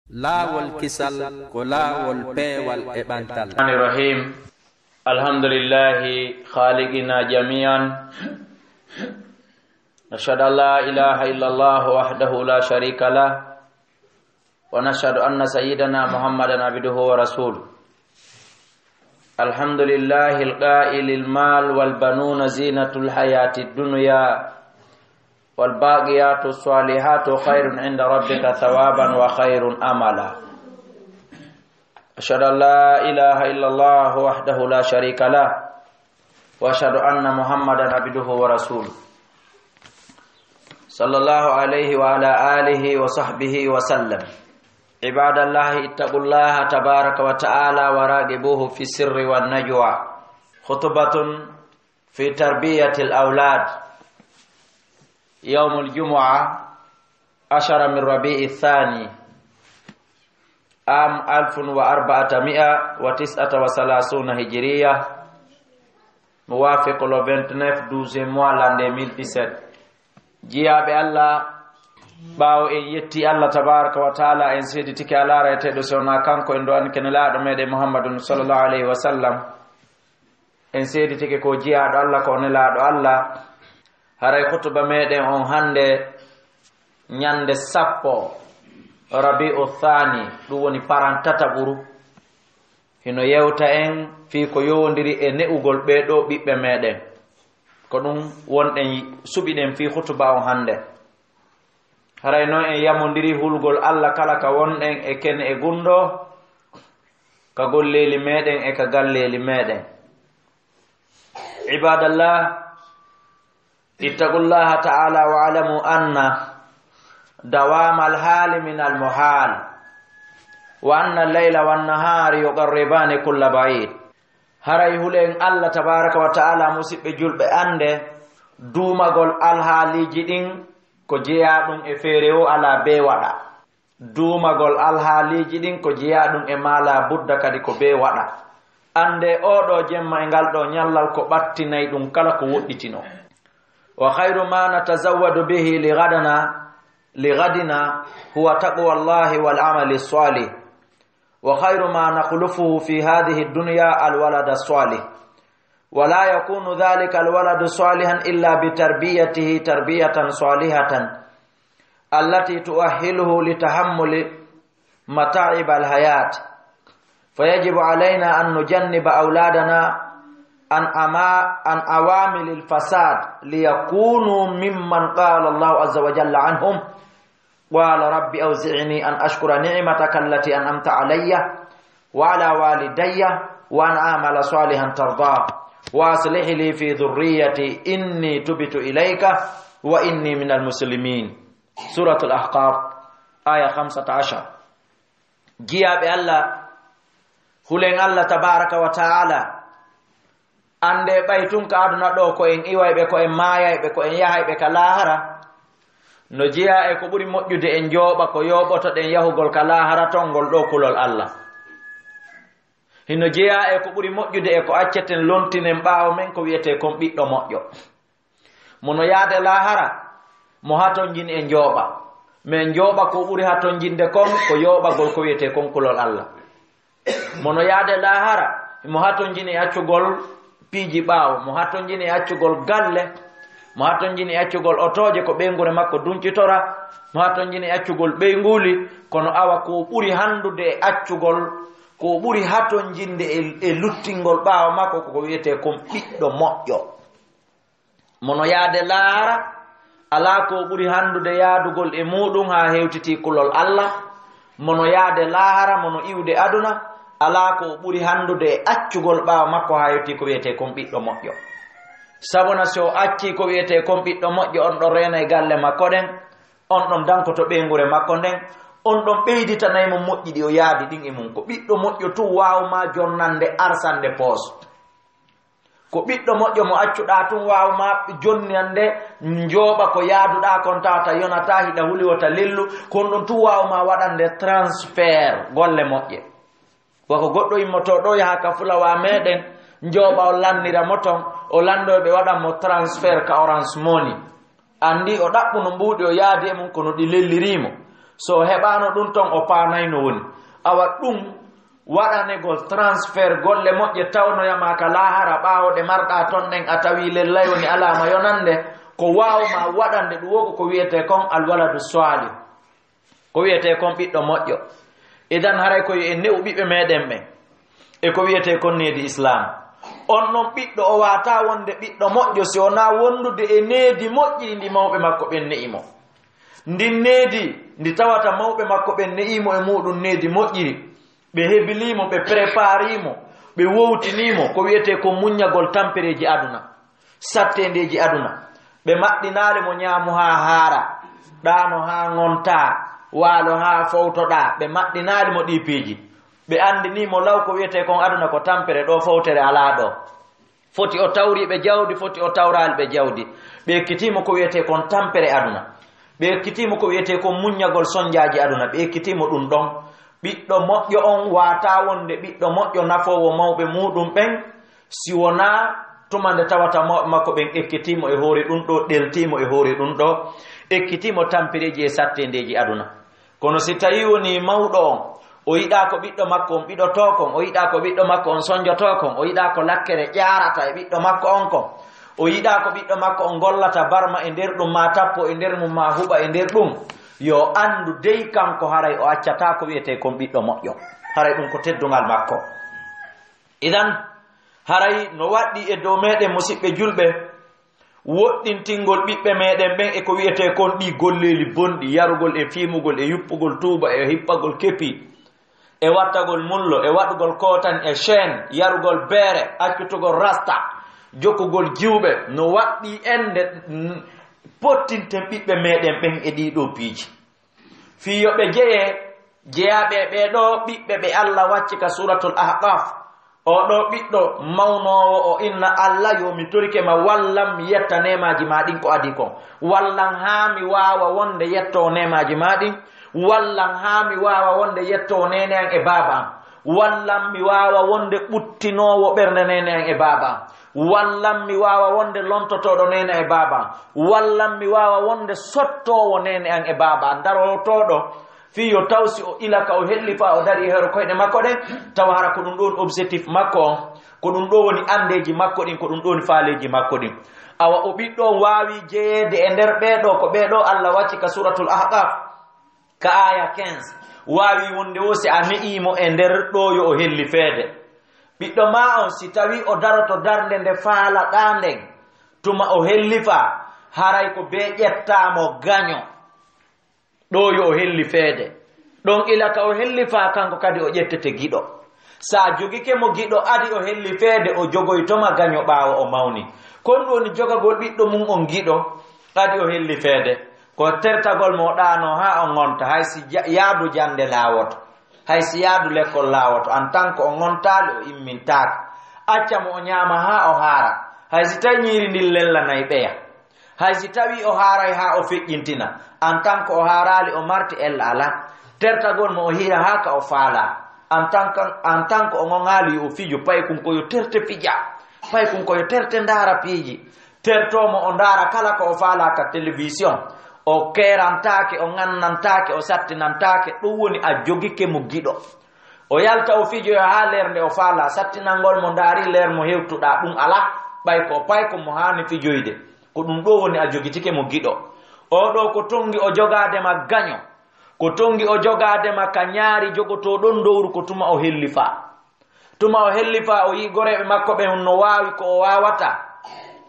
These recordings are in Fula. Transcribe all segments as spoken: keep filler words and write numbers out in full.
Laawol kisal ko laawol peewal e ɓantal. الرحمن الرحيم. الحمد لله خالقنا جميعا. نشهد أن لا إله إلا الله وحده لا شريك له. ونشهد أن سيدنا محمدا عبده ورسوله. الحمد لله القائل: المال والبنون زينة الحياة الدنيا والباقيات الصالحات خير عند ربك ثوابا وخير أملا. أشهد أن لا إله إلا الله وحده لا شريك له، وأشهد أن محمدا عبده ورسوله، صلى الله عليه وعلى آله وصحبه وسلم. عباد الله، اتقوا الله تبارك وتعالى وراقبوه في السر والنجوى. خطبة في تربية الأولاد. يوم الجمعة، عشر من ربيع الثاني، عام ألف وأربعمائة وتسعة وثلاثين هجرية، موافق le vingt-neuf douzième mois l'an deux mille dix-sept. Jiyaaɓe Allah, ɓaawo en yetti Allah tabaraka wa taala, en seeditike alaa reeteeɗo si wonaa kanko, en du'anike Nelaaɗo meɗen Muhammadun sallallahu alayhi wa sallam, en seeditike ko jiyaaɗo Allah, ko nelaaɗo Allah. Haray hutuba meɗen on hannde, ñande sappo Rabi'u Thani, ɗum woni paran tataɓuru, hino yewta en fii ko yowondiri e ne'ugol ɓee ɗoo ɓiɓɓe meɗen. Ko ɗum wonɗen suɓiɗen fii hutuba on hannde. Haray non en yamondiri hulgol Allah kala ka wonɗen e kene e gunndoo, ka golleeli meɗen e ka galleeli meɗen. Ibadallah, اتقوا الله تعالى واعلموا أن دوام الحال من المحال، وأن الليل والنهار يقربان كل بعيد. Haray hulen Allah tabaraka wa taala, musiɓɓe julɓe, annde duumagol alhaaliiji ɗin ko jeyaa ɗum e feere o alaa bee waɗa. Duumagol alhaaliiji ɗin ko jeyaa ɗum e maa laa budda kadi ko bee waɗa. Annde oo ɗoo jemma e ngal ɗoo ñallal ko ɓattinay ɗum kala ko woɗɗitinoo. وخير ما نتزود به لغدنا، لغدنا هو تقوى الله والعمل الصالح. وخير ما نخلفه في هذه الدنيا الولد الصالح. ولا يكون ذلك الولد صالحا إلا بتربيته تربية صالحة التي تؤهله لتحمل متاعب الحياة. فيجب علينا أن نجنب أولادنا عن أما-، عن عوامل الفساد ليكونوا ممن قال الله عز وجل عنهم: قال رب أوزعني أن أشكر نعمتك التي أنعمت علي وعلى والدي وأن أعمل صالحا ترضاه وأصلح لي في ذريتي إني تبت إليك وإني من المسلمين. Suuratul Ahqaaf, aaya khamsata ashar. Jiyaaɓe Allah, hulen Allah tabaaraka wa ta'ala, annde ɓay tun ka aduna ɗoo ko en iwayɓe, ko en maayayɓe, ko en yahayɓe ka laahara, no jeyaa e ko ɓuri moƴƴude en njooɓa ko yooɓotoɗen yahugol ka laahara ton ngol ɗoo kulol Allah. Hino jeyaa e ko ɓuri moƴƴude e ko acceten lontinen ɓaawo men ko wi'etee kon ɓiɗɗo moƴƴo. Mo no yaade laahara, mo hatonjini e njooɓa. Men njooɓa ko ɓuri hatonjinde kon ko yooɓagol ko wi'etee kon kulol Allah. Mo no yaade laahara, mo hatonjini e accugol piiji ɓaawo, mo hatonjini e accugol galle, mo hatonjini e accugol otooje ko ɓeynguure makko dunƴitora, mo hatonjini e accugol ɓeynguuli, kono awa ko ɓuri hanndude e accugol, ko ɓuri hatonjinde e, e luttingol ɓaawo makko ko ko wi'etee kon ɓiɗɗo moƴƴo. Mo no yaade laahara, alaa ko o ɓuri hanndude yaadugol e muuɗum haa hewtitii kulol Allah. Mo no yaade laahara, mo no iwde aduna, alaa ko o ɓuri hanndude e accugol ɓaawo makko haa hewtii ko wi'etee kon ɓiɗɗo moƴƴo. Sabuna si o accii ko wi'etee kon ɓiɗɗo moƴƴo, on ɗon reena e galle makko ɗen, on ɗon dankoto ɓeynguure makko nden, on ɗon ɓeyditanay mo moƴƴi ɗi o yaadi ɗin e mum. Ko ɓiɗɗo moƴƴo tun waaw maa jonnande arsande poos. Ko ɓiɗɗo moƴƴo mo accuɗaa tun waaw maa jonnande njooɓa ko yaaduɗaa kon, tawata yonataa, hiɗa huli wota lellu, kon ɗon tun waaw maa waɗande transfert golle moƴƴe. Wa ko goɗɗo immotoo ɗoo yaha ka fulawaa meɗen, njooɓa o lannira mo ton, o lanndoo ɓe waɗan mo transfert ka Orange Money. Anndi o ɗaɓɓuno mbuuɗi o yaadi e mum kono ɗi lellirii mo. So o heɓaano ɗum ton, o paanay no woni. Awa ɗum waɗanegol transfert golle moƴƴe tawnoyama ka laahara ɓaawo ɗe marɗa ton ɗen, a tawi lellay woni alaama yonande, ko waawma waɗande ɗum woo ko ko wi'etee kon alwaladu swaalih. Ko wi'etee kon ɓiɗɗo moƴƴo. Idan haray ko yo en ne'u ɓiɓɓe meɗen ɓen. E ko wi'etee kon needi Islaam. On non ɓiɗɗo o waawataa wonde ɓiɗɗo moƴƴo si wonaa wondude e needi moƴƴi ndi mawɓe makko ɓen ne'i mo. Ndin needi ndi tawata mawɓe makko ɓen ne'i mo e muɗum needi moƴƴiri. Ɓe hebilii mo, ɓe preparii mo, ɓe wowtinii mo, ko wi'etee kon muññagol tampereeji aduna, satteendeeji aduna. Ɓe maɗɗinaali mo ñaamu haa haara, ɗaano haa ŋontaa, waalo haa fowtoɗaa. Ɓe maɗɗinaali mo ɗii piiji. Ɓe anndinii mo law ko wi'etee kon aduna ko tampere, ɗoo fowtere alaa ɗoo. Foti o tawrii ɓe jawdi, foti o tawraali ɓe jawdi. Ɓe ekkitii mo ko wi'etee kon tampere aduna. Ɓe ekkitii mo ko wi'etee kon muññagol sonjaaji aduna. Ɓe ekkitii mo ɗum ɗon. Ɓiɗɗo moƴƴo on waawataa wonde ɓiɗɗo moƴƴo nafoowo mawɓe muɗum ɓen, si wonaa tuma nde tawata mawɓe makko ɓen ekkitii mo e hoore ɗum ɗoo, ɗeltii mo e hoore ɗum ɗoo, ekkitii mo tampereeji e satteendeeji aduna. Kono si tawii wonii mawɗo on, o yiɗaa ko ɓiɗɗo makko on ɓiɗotoo kon, o yiɗaa ko ɓiɗɗo makko on sonjotoo kon, o yiɗaa ko lakkere ƴaarata e ɓiɗɗo makko on kon, o yiɗaa ko ɓiɗɗo makko on gollata barma e nder ɗum, maa tappo e nder mum, maa huɓa e nder ɗum, yo anndu dey kanko haray o accataa ko wi'etee kon ɓiɗɗo moƴƴo. Haray ɗum ko teddungal makko. Idan, haray no waɗɗii e dow meɗen, musiɓɓe julɓe, woɗɗintingol ɓiɓɓe meɗen ɓen e ko wi'etee kon ɗii golleeli bonɗi, yarugol e fiimugol e yuppugol tuuba e hippagol kepi, e wattagol mullo, e waɗugol kootan e chaîne, yarugol beere, accutugol rasta, jokkugol jiwɓe, no waɗɗii ende, mm, pottinten ɓiɓɓe meɗen ɓen e ɗii ɗoo piiji. Fii yo ɓe jeyee, jeyaaɓe e ɓee ɗoo ɓiɓɓe ɓe Alla wacci ka Suuratul Ahqaaf. Oo ɗoo ɓiɗɗo mawnoowo o inna Alla, yo mi torike ma, wallam mi yetta neemaaji maa ɗin ko adii kon. Wallam haa mi waawa wonde yettoo neemaaji maa ɗin. Wallam haa mi waawa wonde yettoo neene an e baaba an. Wallam mi waawa wonde ɓuttinoowo ɓernde neene an e baaba an. Wallam mi waawa wonde lontotooɗo neene e baaba an. Wallam mi waawa wonde sottoowo neene an e baaba an. Darotooɗo fii yo taw si o ila ka o hellifaa, o darii e hoore koyɗe makko ɗen, tawa hara ko ɗum ɗoo woni objectif makko on, ko ɗum ɗoo woni anndeeji makko ɗin, ko ɗum ɗoo woni faaleeji makko ɗin. Awa o ɓiɗɗo on waawi jeyeede e nder ɓee ɗoo, ko ɓee ɗoo Alla wacci ka Suuratul Ahqaaf, ka aaya quinze, waawi wonde wo si a ne'ii mo e nder ɗoo yo o hellifeede. Ɓiɗɗo maa on, si tawii o daroto darnde nde faalaɗaa nden, tuma o hellifaa, haray ko bee ƴettaa mo gaño. Ɗoo yo o hellifeede. Ɗon ila ka o hellifaa, kanko kadi o ƴettete giɗo. Si a jogike mo giɗo, adi o hellifeede, o jogoyto ma gaño ɓaawo o mawni. Kon ɗum woni jogagol ɓiɗɗo mum on giɗo, adi o hellifeede. Ko tertagol mo o ɗaanoo haa o ŋonta, hay si ja-, yaadu jannde laawoto, hay si yaadu lekkol laawoto, en tant que o ŋontaali, o immintaaka. Acca mo o ñaama haa o haara, hay si tawii ñiiri ndin lellanay ɓeya. Hay si tawii o haaray haa o feƴƴintina, en tant que o haaraali, o marti ella alaa. Tertagol mo o hiira haa ka o faalaa, en tant que, en tant que o ŋoŋaali yo o fijo, paykun ko yo terte fija, paykun ko yo terte ndaara piiji. Tertoo mo o ndaara kala ko o faalaa ka télévision. O keerantaake, o ŋannantaake, o sattinantaake. Ɗum woni a jogike mo giɗo. O yalta o fijoya haa leer nde o faalaa, sattinangol mo ndaari leer mo hewtuɗaa, ɗum alaa. Ɓay ko payko mo haani fijoyde, ko ɗum ɗoo woni a jogitike mo giɗo. Oo ɗoo ko tonngi o jogaade ma gaño, ko tonngi o jogaade ma ka ñaari jogotoo ɗon dowru ko tuma o hellifaa. Tuma o hellifaa, o yi'i goreeɓe makko ɓen no waawi ko o waawataa.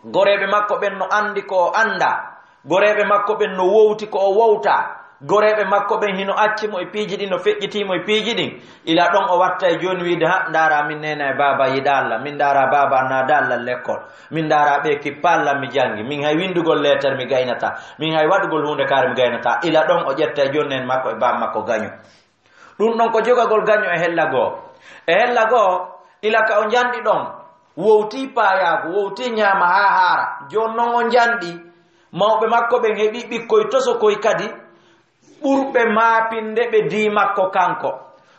Goreeɓe makko ɓen no anndi ko o anndaa. Goreeɓe makko ɓen no wowti ko o wowtaa. Goreeɓe makko ɓen hino acci mo e piiji ɗin, no feƴƴitii mo e piiji ɗin. Ila ɗon o watta e jooni wiide, "Ha, ndaara min neena e baaba yiɗaa Alla. Min ndaara baaba naada Alla lekkol. Min ndaara ɓe kippa Alla mi janngi. Min hay winndugol leeter mi gaynataa. Min hay waɗugol huunde kaari mi gaynataa." Ila ɗon o ƴetta e jooni neen makko e baaba makko gaño. Ɗum ɗon ko jogagol gaño e hella goo. E hella goo, ila ka o njanɗi ɗon, wowtii paayaagu, wowtii ñaama haa haara. Jooni non o njanɗi, mawɓe makko ɓen heɓi ɓikkoy tosokoy kadi, ɓurɓe maapinde ɓe dii makko kanko.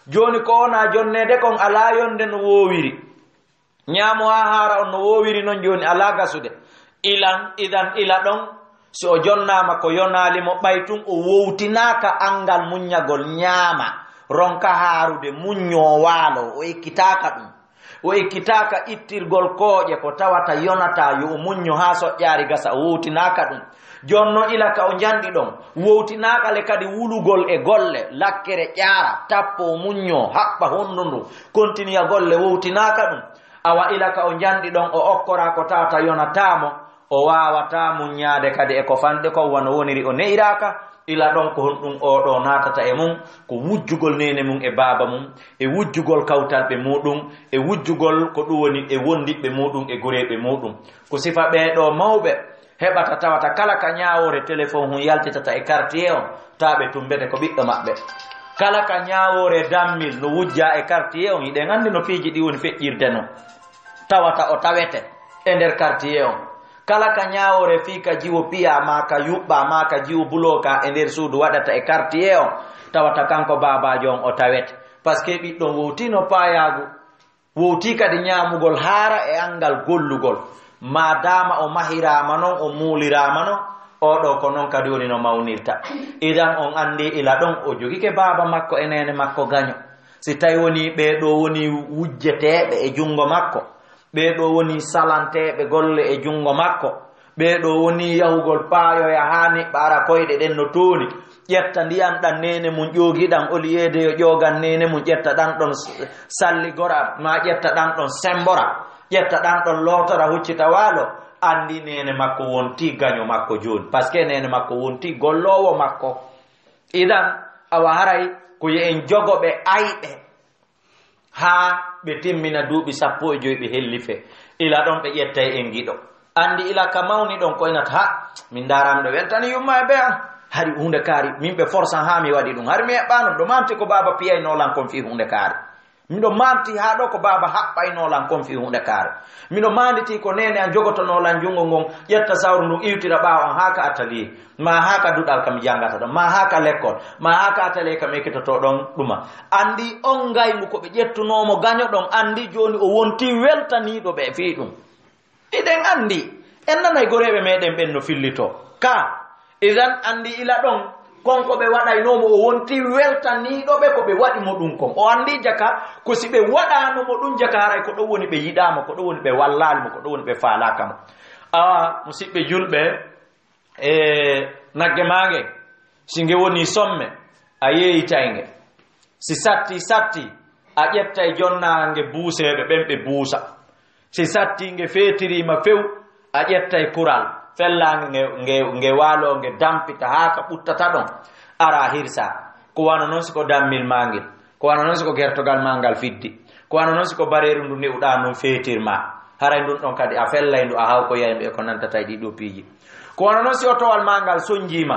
Jooni ko wonaa jonneede kon alaa yonde no woowiri. Ñaamo haa haara on no woowiri non jooni alaa gasude. Ilan, idan ila ɗon, Si o jonnaama ko yonaali mo, ɓay tun o wowtinaaka anngal muññagol, ñaama, ronka haarude, muññoo, waaloo, o ekkitaaka ɗum. O ekkitaaka ittirgol kooƴe ko tawata yonataa, yo o muñño haa soƴƴaari gasa, o wowtinaaka ɗum. Jooni non, ila ka o njanɗi ɗon, wowtinaaka le kadi wulugol e golle, lakkere ƴaara, tappoo, muññoo, haɓɓa honndu ndu, kontiniya golle, wowtinaaka ɗum. Awa ila ka o njanɗi ɗon, o okkoraa ko tawata yonataa mo, o waawataa muññaade kadi e ko fanɗi kon, wano woniri o ne'iraaka. Ila ɗon, ko honɗum oo ɗoo naatata e mum? Ko wujjugol neene mum e baaba mum, e wujjugol kawtalɓe muuɗum, e wujjugol ko ɗum woni e wondiɓɓe muuɗum e gureeɓe muuɗum. Ko sifa ɓee ɗoo mawɓe heɓata, tawata kala ka ñaawoore telefon hun yaltitata e quartier on, taa ɓe tumbete ko ɓiɗɗo maɓɓe. Kala ka ñaawoore dammil no wujjaa e quartier on, hiɗen anndi no piiji ɗi woni feƴƴirde non. Tawata o tawete e nder quartier on. Kala ka ñaawoore fii ka jiwo piyaa, maa ka yuɓɓaa, maa ka jiwo bulookaa e nder suudu waɗata e quartier on, tawata kanko baabaajo on o tawete. Parce que ɓiɗɗo on wowtiino paayaagu, wowtii kadi ñaamugol haara e anngal gollugol. Maadaama o mahiraama non, o muuliraama non, oo ɗoo ko non kadi woni no mawnirta. Idan on anndi ila ɗon o jogike baaba makko e neene makko gaño. Si tawi wonii ɓee ɗoo wonii wujjeteeɓe e junngo makko, ɓee ɗoo wonii salanteeɓe golle e junngo makko, ɓee ɗoo wonii yahugol paayoya haa niɓɓa ara koyɗe ɗen no tooni, ƴetta ndiyan ɗan neene mum ƴoogi ɗan, au lieu de yo ƴoogan neene mum, ƴetta ɗan ɗon s-, salligora, maa ƴetta ɗan ɗon sembora, ƴetta ɗan ɗon lootora, huccita waalo, anndi neene makko wontii gaño makko jooni, parce que neene makko wontii golloowo makko. Idan, awa haray ko yo en jogo ɓe ayɓe haa ɓe timmina duuɓi sappo e joy, ɓe hellifee. Ila ɗon ɓe ƴettay en giɗo. Anndi ila ka mawni ɗon ko inata, "Ha, min ndaaraama ɗo weltani yumma e be an. Hari huunde kaari, min ɓe forsan haa mi waɗi ɗum. Hari mi eɓɓaano, miɗo manti ko baaba piyaynoo lan kon fii huunde kaari. Miɗo manti haa ɗo ko baaba haɓɓaynoo lan kon fii huunde kaari. Miɗo manti ko neene an jogotonoo lan junngo ngon, ƴetta sawru ndun, iwtira ɓaawo an haa ka atelier, maa haa ka duɗal ka mi janngata ɗon, maa haa ka lekkol, maa haa ka atelier ka mi ekkitotoo ɗon ɗuma." Anndi on ngayngu ko ɓe ƴettunoo mo gaño ɗon, anndi jooni o wontii weltaniiɗo ɓe fii ɗum. Hiɗen anndi, en nanay goreeɓe meɗen ɓen no fillitoo. Ka, idan anndi ila ɗon, kon ko ɓe waɗaynoo mo, o wontii weltaniiɗo ɓe ko ɓe waɗi mo ɗum kon. O anndi jaka, ko si ɓe waɗaano mo ɗum jaka, haray ko ɗon woni ɓe yiɗaa mo, ko ɗon woni ɓe wallaali mo, ko ɗon woni ɓe faalaaka mo. Awa, musiɓɓe julɓe, e nagge maa nge, si nge woni somme, a yeeyitay nge. Si satti, satti, a ƴettay jonnaange buuseeɓe ɓen ɓe buusa. Si satti nge feetiriima few, a ƴettay kural, fellaange nge, nge, nge waaloo, nge dampita haa ka ɓuttata ɗon, ara hirsa. Ko wano non si ko dammil maa ngel, ko wano non si ko gertogal maa ngal fiddi, ko wano non si ko bareeru ndu ne'uɗaa ndun feetir maa. Haray ndun ɗon kadi a fellay ndu, a hawkoyay ndu e ko nantata e ɗii ɗoo piiji. Ko wano non si otowal maa ngal sonjiima,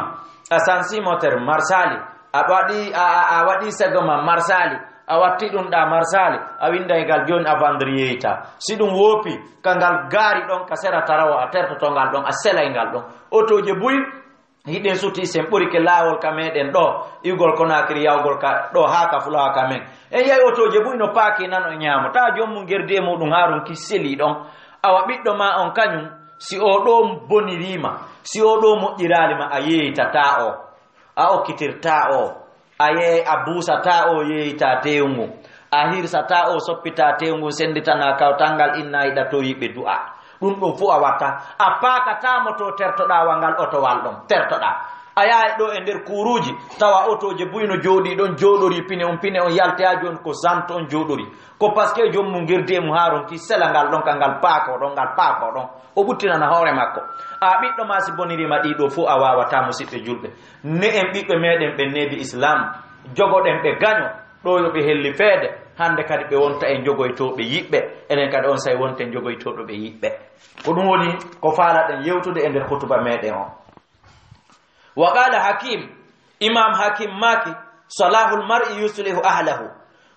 a sansi moteur, marsaali, a waɗi, a, a, a waɗi segoma, marsaali, a watti ɗum ɗa, marsaali, a winnday ngal jooni, a vendredi yeeyta. Si ɗum woopi, ka ngal gaari ɗon ka sera tarawo, a tertoto ngal ɗon, a selay ngal ɗon. Otooje buy, hiɗen suti sen ɓorike laawol ka meɗen ɗo, igol Konaakiri yawgol ka ɗo haa ka Fulawa ka men. En yahi otooje buy no paaki nano e ñaamo. Taa joom mum gerdi e muɗum haarun ki seli ɗon. Awa ɓiɗɗo ma on kañum, si o ɗo boniriima, si o ɗo moƴƴiraali ma, a yeeytataa o, a okkitirtaa o, a yee-, a buusataa o, yeeytaa teewu ngun, a hirsataa o, soppitaa teewu ngun, sennditanaa kawtal ngal, inna yiɗa to yiɓe du'a. Ɗum ɗum fof a watta. A paakataa mo to tertoɗaa wa ngal otowal ɗon, tertoɗaa. A yahay ɗo e nder kuuruuji, tawa otooje buy no jooɗii ɗon, jooɗorii pine on, pine on yalti haa jooni ko sant on jooɗorii. Ko parce que joom mum gerdi e mum haa ronki sela ngal ɗon, ka ngal paakoo ɗon, ngal paakoo ɗon. O ɓuttinana hoore makko. A ɓiɗɗo ma si boniriima ɗii ɗoo fof a waawataa, musiɓɓe julɓe. Ne en ɓiɓɓe meɗen ɓen neebi Islam, jogoɗen ɓe gaño, ɗo yo ɓe helli feede, hannde kadi ɓe wonta e jogoytooɓe yiɓɓe, enen kadi on say wonten jogoytooɓe ɓe yiɓɓe. Ko ɗum woni ko faalaɗen yewtude e nder hutuba meɗen on. Wa qala Hakim, Imam Hakim maaki, "Salahul mar'i yuslihu ahlahu,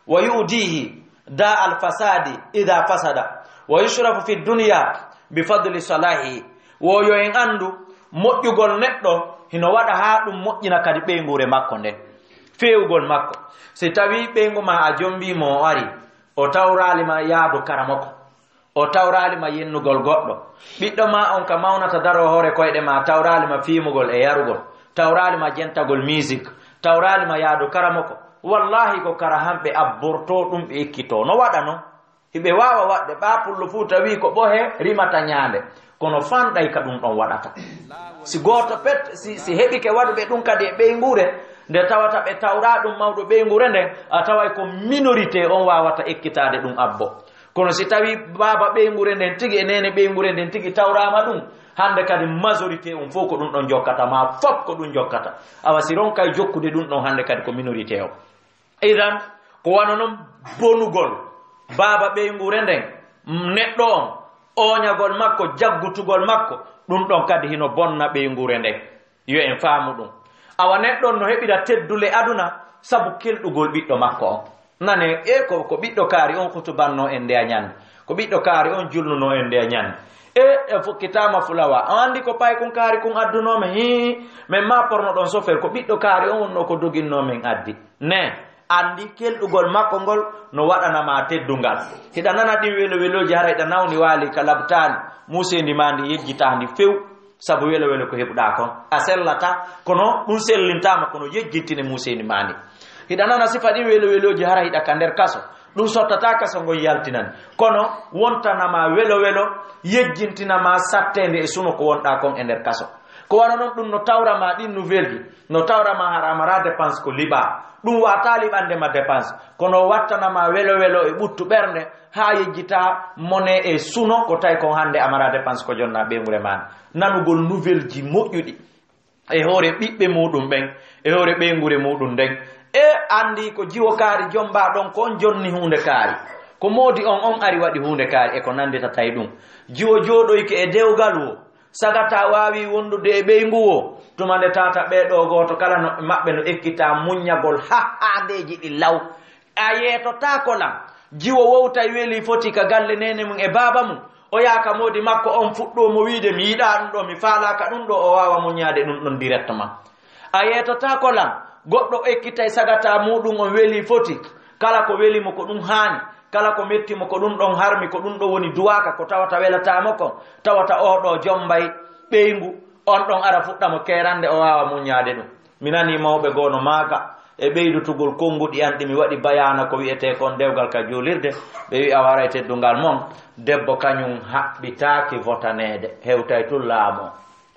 wa yu'dihi da al fasadi idha fasada, wa yushrafu fi dunya bi fadli salahi." Wo yo en anndu, moƴƴugol neɗɗo hino waɗa haa ɗum moƴƴina kadi ɓeynguure makko nden, feewugol makko. Si tawii ɓeyngu ma a jombii mo, o ari, o tawraali ma yaadu karamoko, O tawraali ma yennugol goɗɗo. Ɓiɗɗo ma on ka mawnata daroo hoore koyɗe ma tawraali ma fiimugol e yarugol. Tawraali ma jentagol musique. Tawraali ma yaadu karamoko. Wallahi ko kara hamɓe abborto ɗum ɓe ekkito. No waɗa non? Hiɓe waawa waɗde ɓaa pullo fuu tawi ko ɓohe rimata ñaande. Kono fanɗay ka ɗum ɗon waɗata. Si gooto pet, si, si heɓike waɗuɓe ɗum kadi e ɓeynguure, nde tawata ɓe tawraa ɗum mawɗo ɓeynguure nden, a taway ko minorité on waawata ekkitaade ɗum abbo. Kono si tawi baaba ɓeynguure nden tigi e neene ɓeynguure nden tigi tawraama ɗum, hannde kadi majorité on fof ko ɗum ɗon jokkata, maa fof ko ɗum jokkata. Awa si ronkay jokkude ɗum ɗon hannde kadi ko minorité o. Idan, ko wano non bonugol baaba ɓeynguure nden, neɗɗo on, ooñagol makko, jaggutugol makko, ɗum ɗon kadi hino bonna ɓeynguure nden. Yo en faamu ɗum. Awa neɗɗo on no heɓira teddule aduna sabu kelɗugol ɓiɗɗo makko on. Nane, e ko, ko ɓiɗɗo kaari on hutubannoo en ndeya ñande. Ko ɓiɗɗo kaari on julnunoo en ndeya ñande. E, e fokkitaama fulawa. A anndi ko paykun kaari kun addunoo men? Hii, men maa porno ɗon sofer. Ko ɓiɗɗo kaari on wonnoo ko doginnoo men addi. Ne, anndi kelɗugol makko ngol no waɗana ma teddungal. Hiɗa nana ɗin welo welooji hara hiɗa nawni waali ka labtaani. Muuseendi maa ndi yejjitaandi few. Sabu welo welo ko heɓuɗaa kon. A sellata, kono ɗum sellintaama, kono yejjintine muuseendi maa ndi. Hiɗa nana sifa ɗin welo welooji hara hiɗa ka nder kaso. Ɗum sottata kaso ngon yaltinani. Kono wontana ma welo welo, yejjintina ma satteende e suno ko wonɗaa kon e nder kaso. Ko wano non ɗum no tawra ma ɗin nouvelle ji, no tawra ma hara amara dépense ko liɓaa. Ɗum wata liɓande ma dépense, kono wattana ma welo welo e ɓuttu ɓernde, haa yejjita mone e suno ko tawi kon hannde amara dépense ko jonna ɓeynguure ma. Nanugol nouvelle ji moƴƴuɗi e hoore ɓiɓɓe muɗum ɓen, e hoore ɓeynguure muɗum nden. E anndi ko jiwo kaari jomba ɗon ko on jonni huunde kaari. Ko moodi on, on ari waɗi huunde kaari e ko nannditata e ɗum. Jiwo jooɗoyke e dewgal wo, sagata waawi wondude e ɓeyngu wo, tuma nde tata ɓee ɗoo gooto kala no, maɓɓe no ekkitaa muññagol haa haandeeji ɗi law. A yeetotaako lan. Jiwo wowtay weli foti ka galle neene mum e baaba mum. O yaaka moodi makko on fuɗɗoo mo wiide, "Mi yiɗaa ɗum ɗoo, mi faalaaka ɗum ɗoo," o waawa muññaade ɗum ɗon directement. A yeetotaako lan. Goɗɗo ekkitay sagata muɗum on weli foti. Kala ko weli mo ko ɗum haani. Kala ko metti mo ko ɗum ɗon harmi, ko ɗum ɗoo woni duwaaka, ko tawata welataa mo kon. Tawata oo ɗoo jombay ɓeyngu, on ɗon ara fuɗɗa mo keerande, o waawa muññaade ɗum. Mi nanii mawɓe goo no maaka e ɓeydutugol konnguɗi an ɗi mi waɗi bayaana ko wi'etee kon dewgal ka juulirde. Ɓe wi'a waray teddungal mon, debbo kañum haɓɓitaaki votaneede, hewtay tun laamoo.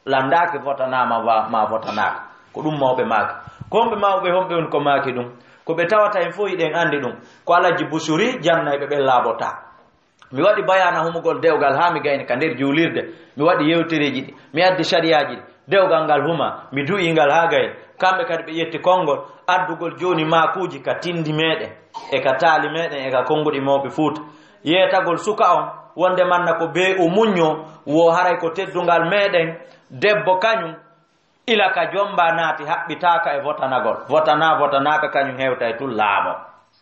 Lanndaaki votanaama wa-, maa votanaaka. Ko ɗum mawɓe maaki. Ko honɓe mawɓe honɓe woni ko maaki ɗum? Ko ɓe tawata en fof hiɗen anndi ɗum. Ko Alaji Busuri jannayɓe ɓen laabotaa. Mi waɗi bayaana humugol dewgal haa mi gayni ka nder juulirde. Mi waɗi yewtereeji ɗi. Mi addi sariyaaji ɗi. Dewgal ngal huma. Mi du'ii ngal haa gayni. Kamɓe kadi ɓe ƴetti konngol. Addugol jooni maakuuji ka tinndi meɗen. E ka taali meɗen. E ka konnguɗi mawɓe Fuuta. Yeetagol suka on. Wonde manna ko bee o muññoo. Wo haray ko teddungal meɗen. Debbo kañum. Ila ka jomba naati haɓɓitaaka e votanagol. Votana, votanaaka kañum hewtay tun laamo.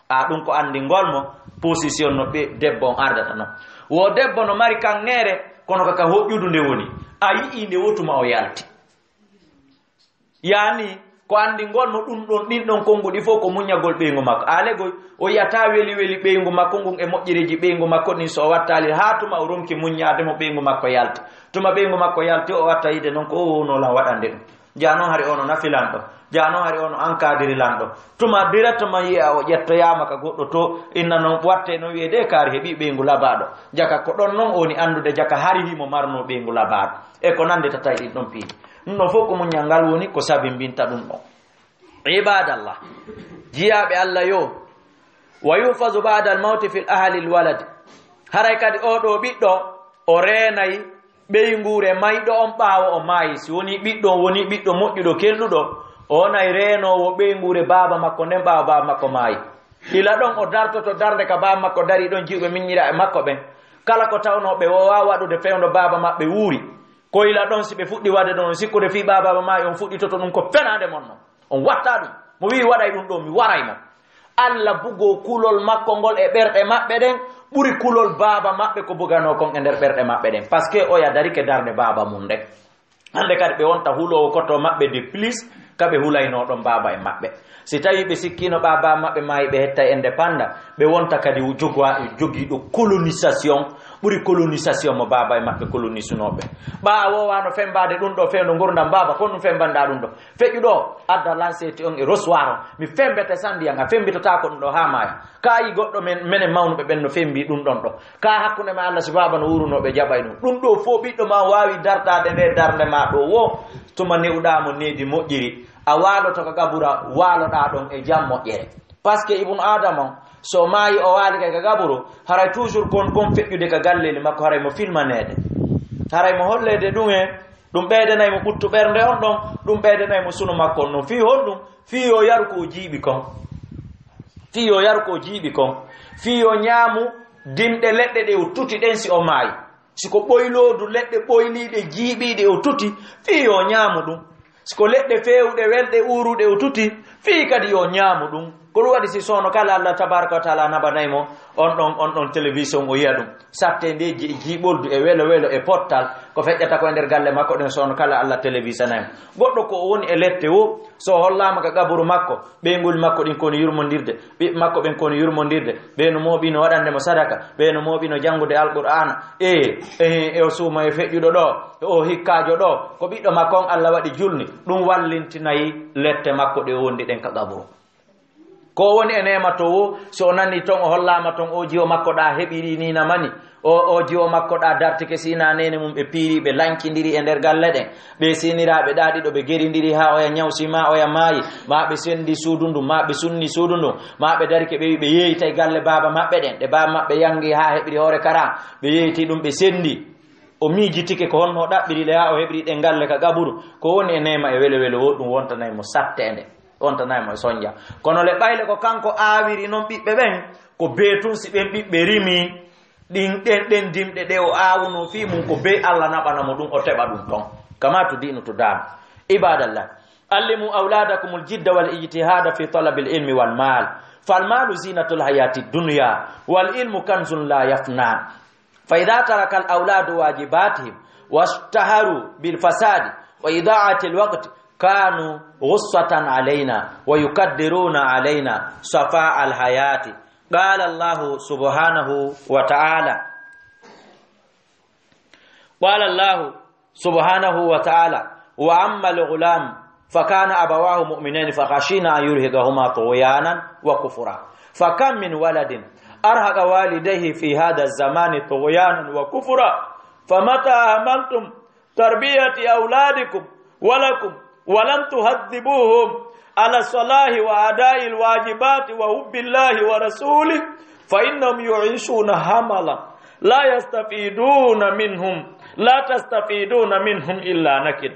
A ɗum ko anndingol mo position no ɓe debbo on ardata non. Wo debbo no mari kaŋŋeere, kono ka, ka hoƴƴudu nde woni. A yi'ii nde wotuma o yalti. Yaani, ko anndingol mo ɗum ɗon, ɗin ɗon konnguɗi fof ko muññagol ɓeyngu makko. Aale goy, o yi'ataa weli weli ɓeyngu makko ngun e moƴƴereeji ɓeyngu makko ɗin so o wattaali haa tuma o ronki muññaade mo ɓeyngu makko yalti. Tuma ɓeyngu makko yalti, o watta yiide non ko o wowno lan waɗande ɗum. Jaa non hari ono nafi lanɗo. Jaa non hari ono ankadiri lanɗo. Tuma directement yi'a o ƴettoyaama ka goɗɗo to, inna non watte non wi'e de kaari heɓi ɓeyngu labaaɗo. Jaka ko ɗon non o woni anndude jaka hari himo marno ɓeyngu labaaɗo. E ko nanndi tata e ɗin ɗon piiji. Ɗum ɗon fof ko muññal ngal woni ko sabimbinta ɗum ɗon. Ibadallah. Jiyaaɓe Allah yo. Wa yuhfazu ba'dal mawti fil ahli al walad. Haray kadi oo ɗoo ɓiɗɗo o reenay ɓeynguure mayɗo on ɓaawo o maayi. Si wonii ɓiɗɗo on wonii ɓiɗɗo moƴƴuɗo kelɗuɗo, o wonay reenoowo ɓeynguure baaba makko nden ɓaawo baaba makko maayi. Ila ɗon o dartoto darnde ka baaba makko darii ɗon, jiwɓe miññira e makko ɓen. Kala ko tawnoo ɓe woowaa waɗude fewndo baaba maɓɓe wuuri. Ko ila ɗon si ɓe fuɗɗi waɗde ɗon, on sikkude fii baaba maayi, on fuɗɗitoto ɗum ko fenaande mon non. On watta ɗum. Mo wi'i waɗay ɗum ɗoo, mi waray mo. Alla bugoo kulol makko ngol e ɓerɗe maɓɓe ɗen ɓuri kulol baaba maɓɓe ko buganoo kon e nder ɓerɗe maɓɓe ɗen. Parce que oya darike darnde baaba mum nden. Hannde kadi ɓe wonta huloowo koto maɓɓe de plus ka ɓe hulaynoo ɗon baaba e maɓɓe. Si tawii ɓe sikkiino baaba maɓɓe maayi ɓe hettay indépendant, ɓe wonta kadi jogwa-, jogiiɗo colonisation, ɓuri colonisation mo baaba e maɓɓe colonisunooɓe. Ɓaa a woowaano femmbaade ɗum ɗo fewndo ngurdam baaba, kon ɗum femmbanɗaa ɗum ɗo. Feƴƴu ɗo, adda lanseeti on e roswaaro. Mi femmbete sandiyan, a femmbitataa ko ɗum ɗo haa maaya. Kaa yi goɗɗo men, menen mawnuɓe ɓen no femmbi ɗum ɗon ɗo. Kaa hakkunde ma Allah si baaba no wuurunoo ɓe jaɓay ɗum. Ɗum ɗo fof ɓiɗɗo ma waawi dartaade nde darnde ma ɗo wo. Tuma newɗaa mo needi moƴƴiri. A waaloto ka qabura, waaloɗaa ɗon e jam moƴƴere. Parce que Ibnu Aadama on, so maayi o waali kay ka qaburu, haray toujours kon, kon feƴƴude ka galleeli makko, haray mo filmaneede. Haray mo holleede ɗum e, ɗum ɓeydanay mo ɓuttu ɓernde on ɗon, ɗum ɓeydanay mo sunu makko on ɗon. Fii honɗum? Fii yo yaru ko o jiiɓi kon. Fii yo yaru ko o jiiɓi kon. Fii yo ñaamu dimɗe leɗɗe ɗe o tuti ɗen si o maayi. Si ko ɓoyloodu leɗɗe ɓoyliiɗe jiiɓiiɗe o tuti, fii yo ñaamu ɗum. Si ko leɗɗe feewuɗe welɗe uuruɗe o tuti, fii kadi yo ñaamu ɗum. Ko ɗum waɗi si soono kala Allah tabaraka wa taala naɓanay mo on ɗon, on ɗon télévision o yiya ɗum. Satte nde ji-, jiiɓoldu e welo welo e pottal, ko feƴƴata ko e nder galle makko ɗen soono kala Allah télévisanay mo. Goɗɗo ko o woni e lette wo, so hollaama ka qaburu makko, ɓeynguuli makko ɗin ko woni yurmondirde, ɓiɓɓe makko ɓen ko woni yurmondirde, ɓe no mooɓino waɗande mo sadaka, ɓe no mooɓino janngude Alqur'aana, e, e, e o suuma e feƴƴuɗo ɗo, e o hikkaajo ɗo, ko ɓiɗɗo makko on Allah waɗi julni, ɗum wallintinayi lette makko ɗe o wondi ɗen ka qaburu. Ko woni e neema to wo, so o nani ton, o hollaama ton, o jiwo makko ɗa heɓiri ni na mani, o, o jiwo makko ɗa dartike si ina neene mum ɓe piiri, ɓe lankindiri e nder galle ɗen. Ɓe siniraaɓe ɗa ɗiɗo, ɓe gerindiri haa oya ñawsi, ma oya maayi, ma ɓe sendi suudu ndun, ma ɓe sunni suudu ndun, ma ɓe darike ɓe wi ɓe yeeytay galle baaba maɓɓe ɗen, ɗe baaba maɓɓe yangi haa heɓiri hoore kara, ɓe yeeyti ɗum, ɓe sendi. O miijitike ko honno o ɗaɓɓiri ɗe haa o heɓiri ɗen galle ka qaburu. Ko woni e neema e welo welo wo, ɗum wontanay mo satteende, wontanay mo e sonja. Kono le ɓayle ko kanko aawiri non ɓiɓɓe ɓen, ko bee tun si ɓen ɓiɓɓe rimi, ɗin, ɗen, ɗen dimɗe ɗe o aawuno fii mum, ko bee Allah naɓana mo ɗum, o teɓa ɗum ton. Kama tudinu tudanu. Ibadallah, allimu awladakumul jidda wal ijtihada fi talabil ilmi wal mal. Fal malu zinatul hayati dunya, wal ilmu kanzun la yafna. Fa idha taraka al awladu wajibatihim washtaharu bil fasadi wa ida'ati al waqti, kanu ghussatan alayna wa yukaddiruna alayna safa al hayati. Qala Allahu subhanahu wa ta'ala. Qala Allahu subhanahu wa ta'ala, wa amma al ghulam fa kana abawahu mu'minain fa khashina an yurhiqahuma tughyanan wa kufra. Fa kam min waladin arhaqa walidayhi fi hadha az-zamani tughyanan wa kufra. Fa mata hamaltum tarbiyati awladikum wa lakum wa lam tuhaddibuhum ala salahi wa adai alwajibati wa hubbi Allahi wa rasulih, fa innahum yu'ishuna hamala la yastafiduna minhum, la tastafiduna minhum illa nakid.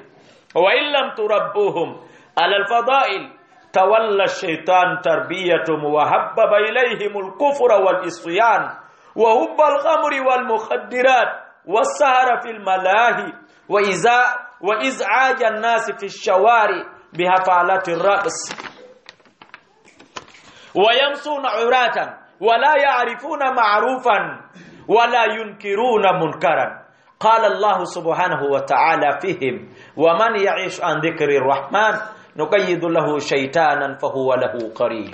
Wa in lam turabbuhum ala alfadail, tawalla ash-shaytan tarbiyatuhum wa habbaba ilayhim al-kufra wal isyan wa hubba al-khamri wal mukhaddirat was sahra fil malahi wa iza-, wa iz'aja an-nasi fi ash-shawari bi hafalati ar-raqs. Wa yamshuna uratan wa la ya'rifuna ma'rufan wa la yunkiruna munkaran. Qala Allahu subhanahu wa ta'ala fihim, wa man ya'ish an dhikri rahman nuqayyid lahu shaytanan fa huwa lahu qarin.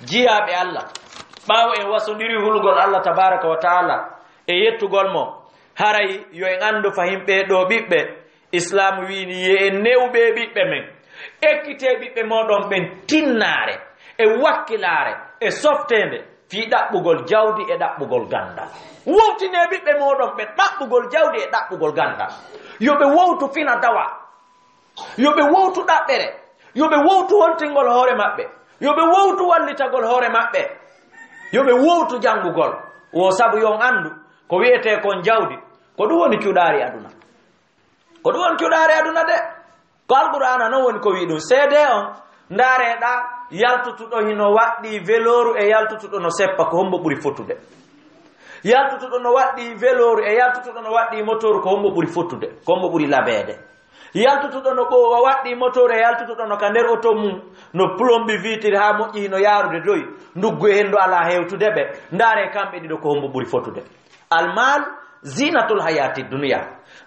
Jiyaaɓe Allah, ɓaawo en wasondiri hulugol Allah tabaraka wa ta'ala e yettugol mo, haray yo en anndu fahin ɓee ɗoo ɓiɓɓe, Islaamu wiini yo en newu ɓee ɓiɓɓe men, ekkitee ɓiɓɓe mooɗon ɓen tinnaare e wakkilaare e softeende fii ɗaɓɓugol jawdi e ɗaɓɓugol ganndal. Wowtinee ɓiɓɓe mooɗon ɓen ɗaɓɓugol jawdi e ɗaɓɓugol ganndal. Yo ɓe wowtu fina dawa. Yo ɓe wowtu ɗaɓɓere. Yo ɓe wowtu hontingol hoore maɓɓe. Yo ɓe wowtu wallitagol hoore maɓɓe. Yo ɓe wowtu janngugol. Wo sabu yo on anndu ko wi'etee kon jawdi, ko ɗum woni cuɗaari aduna. Ko ɗum woni cuɗaari aduna de. Ko Alqur'aana non woni ko wi'i ɗum. Seedee on, ndaaree ɗa, yaltutuɗo hino waɗɗii velooru e yaltutuɗo no seppa, ko hombo ɓuri fotude? Yaltutuɗo no waɗɗii velooru e yaltutuɗo no waɗɗii motooru, ko hombo ɓuri fotude? Ko hombo ɓuri labeede? Yaltutuɗo no ɓoowa waɗɗii motooru e yaltutuɗo no ka nder oto mum, no plombi vitre haa moƴƴi, hino yaarude doy, nduggu e henndu alaa hewtude ɓe. Ndaaree kamɓe ɗiɗo ko hombo ɓuri fotude? Almal Zinatul hayati duniya.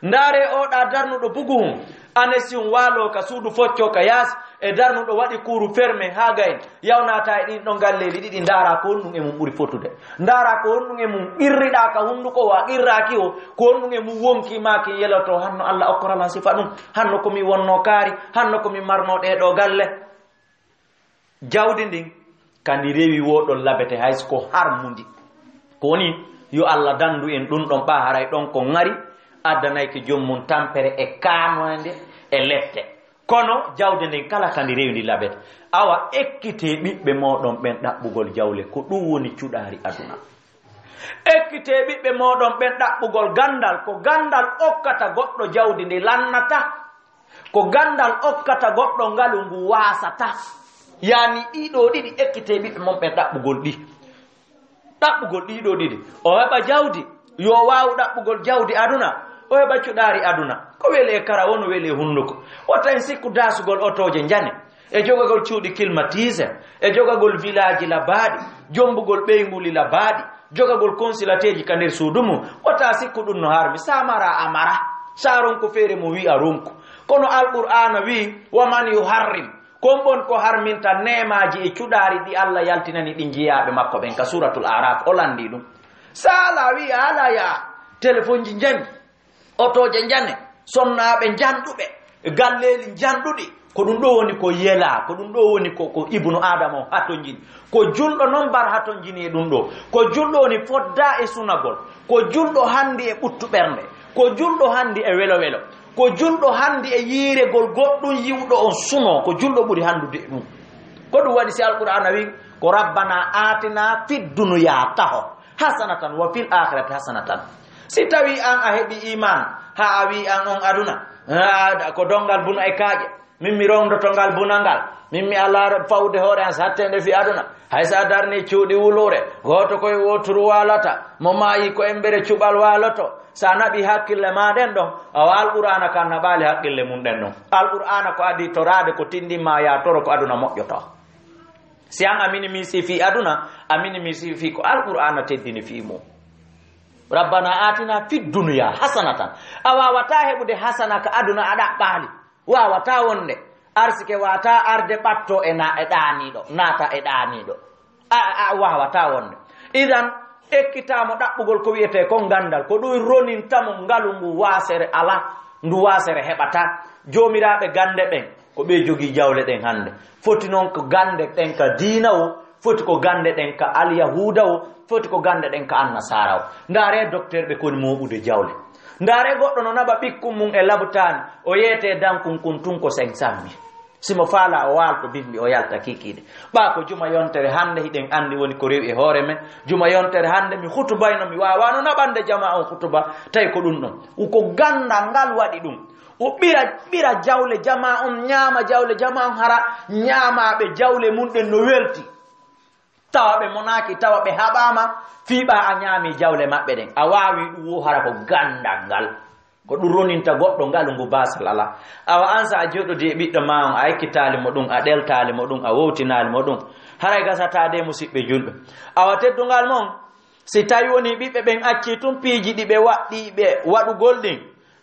Ndaare o ɗa darnuɗo buguhum, anesium waalo ka suudu focco ka yaasi, e darnuɗo waɗi kuuru ferme haa gayen, yawnata e ɗin ɗon galleeli ɗiɗi, ndaara ko honɗum e mum ɓuri fotude. Ndaara ko honɗum e mum qirriɗa ka hunduko wa qirraki o, ko honɗum e mum wonki maaki yeloto, hanno Allah okkoralan sifa ɗum, hanno ko mi wonno kaari, hanno ko mi marno ɗee ɗoo galle. Jawdi ndin, ka ndi rewi wo ɗon labete, hay so ko harmundi. Ko woni, yo Allah dandu en ɗum ɗon ɓa haray ɗon ko ŋari, addanayki joom mum tampere e kaanoyde e lette. Kono jawdi ndin kala ka ndi rewi ndi labete. Awa ekkite ɓiɓɓe mooɗon ɓen ɗaɓɓugol jawle, ko ɗum woni cuɗaari aduna. Ekkite ɓiɓɓe mooɗon ɓen ɗaɓɓugol gandal, ko gandal okkata goɗɗo jawdi ndi lannata. Ko gandal okkata goɗɗo ngalu ngu waasata. Yani ɗiɗo ɗiɗi ekkite ɓiɓɓe mon ɓe ɗaɓɓugol ɗi. Ɗaɓɓugol ɗiɗo ɗiɗi. O heɓa jawdi, yo waawu ɗaɓɓugol jawdi aduna, o heɓa cuɗaari aduna. Ko weli e kara, wono weli e hunduko. Wota en sikku dasugol otooje njane, e jogagol cuuɗi climatisé, e jogagol village labaaɗi, jombugol ɓeynguuli labaaɗi, jogagol konsilateeji ka nder suudu mum. Wota sikku ɗum no harmi. Sa mara a mara. Sa ronko feere mo wi'a ronko. Kono Alqur'aana wi'i, "Wa man yuharrim." Kon ɓon ko harminta neemaaji e cuɗaari ɗi Allah yaltinani ɗin jiyaaɓe makko ɓen ka Suuratul Araf. O lanndii ɗum. Sa ala wi'i a ala ya telefonji njani. Otooje njane, sonnaaɓe njanɗuɓe, galleeli njanɗuɗi. Ko ɗum ɗo woni ko yela, ko ɗum ɗo woni ko, ko Ibnu Adama o hatonjini. Ko julɗo non bar hatonjini e ɗum ɗo. Ko julɗo woni fodda e sunagol. Ko julɗo handi e ɓuttu ɓernde. Ko julɗo handi e welo welo. Ko julɗo handi e yiiregol goɗɗum yiwɗo on suno. Ko julɗo ɓuri handude e ɗum. Ko ɗum waɗi si Alqur'aana wi ko, "Rabbana atina fid dunya taho hasanatan wa fil akhirati hasanatan." Si tawi an a heɓi iman, ha a wi an on aduna, ha, ko dongal buna e kaaƴe, min mi rondoto ngal buna ngal, min mi ala fawde hoore an sattende fi aduna. Hay sa darni cuuɗi wuluure, gooto koye woturu waalata, mo maayi ko embere cuɓal waaloto. Sa naɓi hakkille ma ɗen ɗon, awa Alqur'aana kan naɓaali hakkille mum ɗen ɗon. Alqur'aana ko adi toraade ko tindin ma ya toro ko aduna moƴƴoto. Si an a minimisi fi aduna, a minimisi fi ko Alqur'aana teddini fi mum. "Rabbana atina fid dunya hasanatan." A wawata heɓude hasana ka aduna a ɗaɓɓaali. Wawata wonde. Arsike wata arde ɓatto e na-, e ɗaaniɗo, naata e ɗaaniɗo. A, a, a wawata wonde. Idan, ekkitamo ɗaɓɓugol ko wi'ete kon gandal. Ko ɗum roninta mo ngalu ngu wasere ala, ndu wasere heɓata. Joomiraaɓe gande ɓen, ko ɓe jogii jawle ɗen hannde. Foti noon ko gande ɗen ka diina o, foti ko gande ɗen ka alyahuuda o, foti ko gande ɗen ka annasara o. Ndaare docteur ɓe koni mooɓude jawle. Ndaare goɗɗo no naɓa ɓikkun mum e labtaani, o yeete dankun kun tun ko cinq cent mille. Si mo faala o waalto bimbi o yalta kikiiɗe. Ɓaa ko juma yontere hannde hiɗen anndi woni ko rewi e hoore men. Juma yontere hannde mi hutubayno mi waawano naɓande jama on hutuba, tawi ko ɗum ɗon. Ko gandal ngal waɗi ɗum. O ɓira, ɓira jawle jama on, ñaama jawle jama on, hara ñaamaaɓe jawle mum ɗen no welti. Tawa ɓe monaaki, tawa ɓe haɓaama, fii ɓaa a ñaami jawle maɓɓe ɗen. A waawi ɗum wo hara ko gandal ngal. Ko ɗum roninta goɗɗo ngalu ngu baasal alaa. Awa an sa a jooɗodii e ɓiɗɗo maa on, a ekkitaali mo ɗum, a ɗeltaali mo ɗum, a wowtinaali mo ɗum. Haray gasataa de, musiɓɓe julɓe. Awa teddungal mon, si tawi woni ɓiɓɓe ɓen accii tun piiji ɗi ɓe waɗɗii ɓe waɗugol ɗin,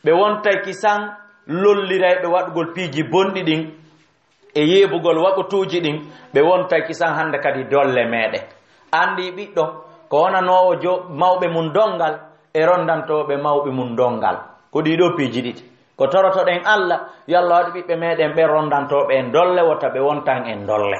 ɓe wontay kisan lollirayɓe waɗugol piiji bonɗi ɗin e yeebugol waɓutuuji ɗin, ɓe wontay kisan hannde kadi dolle meeɗen. Anndi ɓiɗɗo ko wonanoowo jo-, mawɓe mum donngal e rondantooɓe mawɓe mum donngal. Ko ɗii ɗoo piiji ɗiɗi. Ko torotoɗen Alla, yo Alla waɗu ɓiɓɓe meeɗen ɓen rondantooɓe en dolle, wota ɓe wontan en dolle.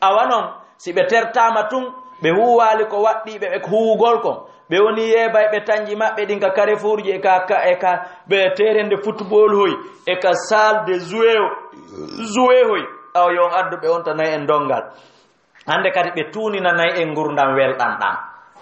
Awa non, si ɓe tertaama tun, ɓe huuwaali ko waɗɗii ɓe, ɓe huuwugol kon, ɓe woni yeebayɓe tanji maɓɓe ɗin ka carrefourji e ka, ka, e ka ɓe terrain de football hoy, e ka salle de jouer, jouer hoy. Awa yo on addu ɓe wontanay en donngal. Hannde kadi ɓe tuuninanay en ngurndan welɗan ɗan.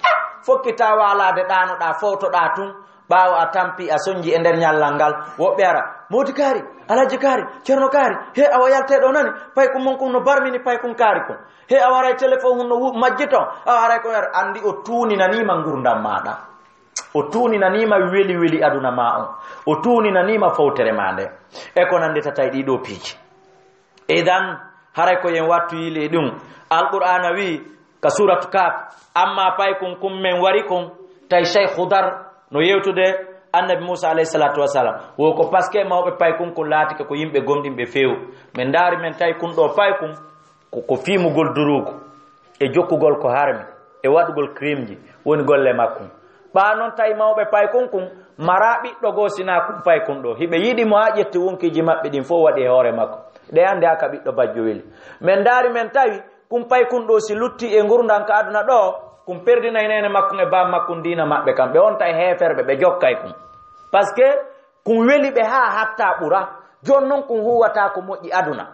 Ah, fokkitaa waalaade ɗaanoɗaa, fowtoɗaa tun, ɓaawo a tampi, a sonji e nder ñallal ngal, woɓɓe ara, "Moodi Kaari, Alhaji Kaari, Ceerno Kaari, he awa yaltee ɗoo nani, paykun mon kun no barmini paykun kaari kun. He awa haray telefon hun no wu-, majji ton, awa haray ko yar." Anndi o tuuninaniima ngurndan maa ɗan. O tuuninaniima weli weli aduna maa on. O tuuninaniima fowtere maa nden. E ko nannditata e ɗii ɗoo piiji. Idan, haray ko yen wattu yili e ɗum. Alqur'aana wi'i ka suuratu Kaaf, amma paykun kun men wari kun, tawi Shaykh Khudar, No yewtude Annabi Muusa alayhi salaatu wasalaam, wo ko parce que mawɓe paykun kun laatike ko yimɓe gomɗinɓe few. Men ndaari men tawi kun ɗo paykun ko, ko fiimugol duruugu e jokkugol ko harmi e waɗugol crimeji woni golle makkun. Ɓaa non tawi mawɓe paykun kun maraa ɓiɗɗo goo sinaa kun paykun ɗo. Hiɓe yiɗi mo haa ƴetti wonkiiji maɓɓe ɗin fow waɗi e hoore makko. Ɗe annde haa ka ɓiɗɗo bajjo weli. Men ndaari men tawi kun paykun ɗo si lutti e ngurndan ka aduna ɗo, kun perdinay neene makkun e baaba makkun diina maɓɓe kan. Ɓe wonta e heeferɓe, ɓe jokkay kun. Parce que kun weli ɓe haa hatta ɓura. Jooni non kun huuwata ko moƴƴi aduna.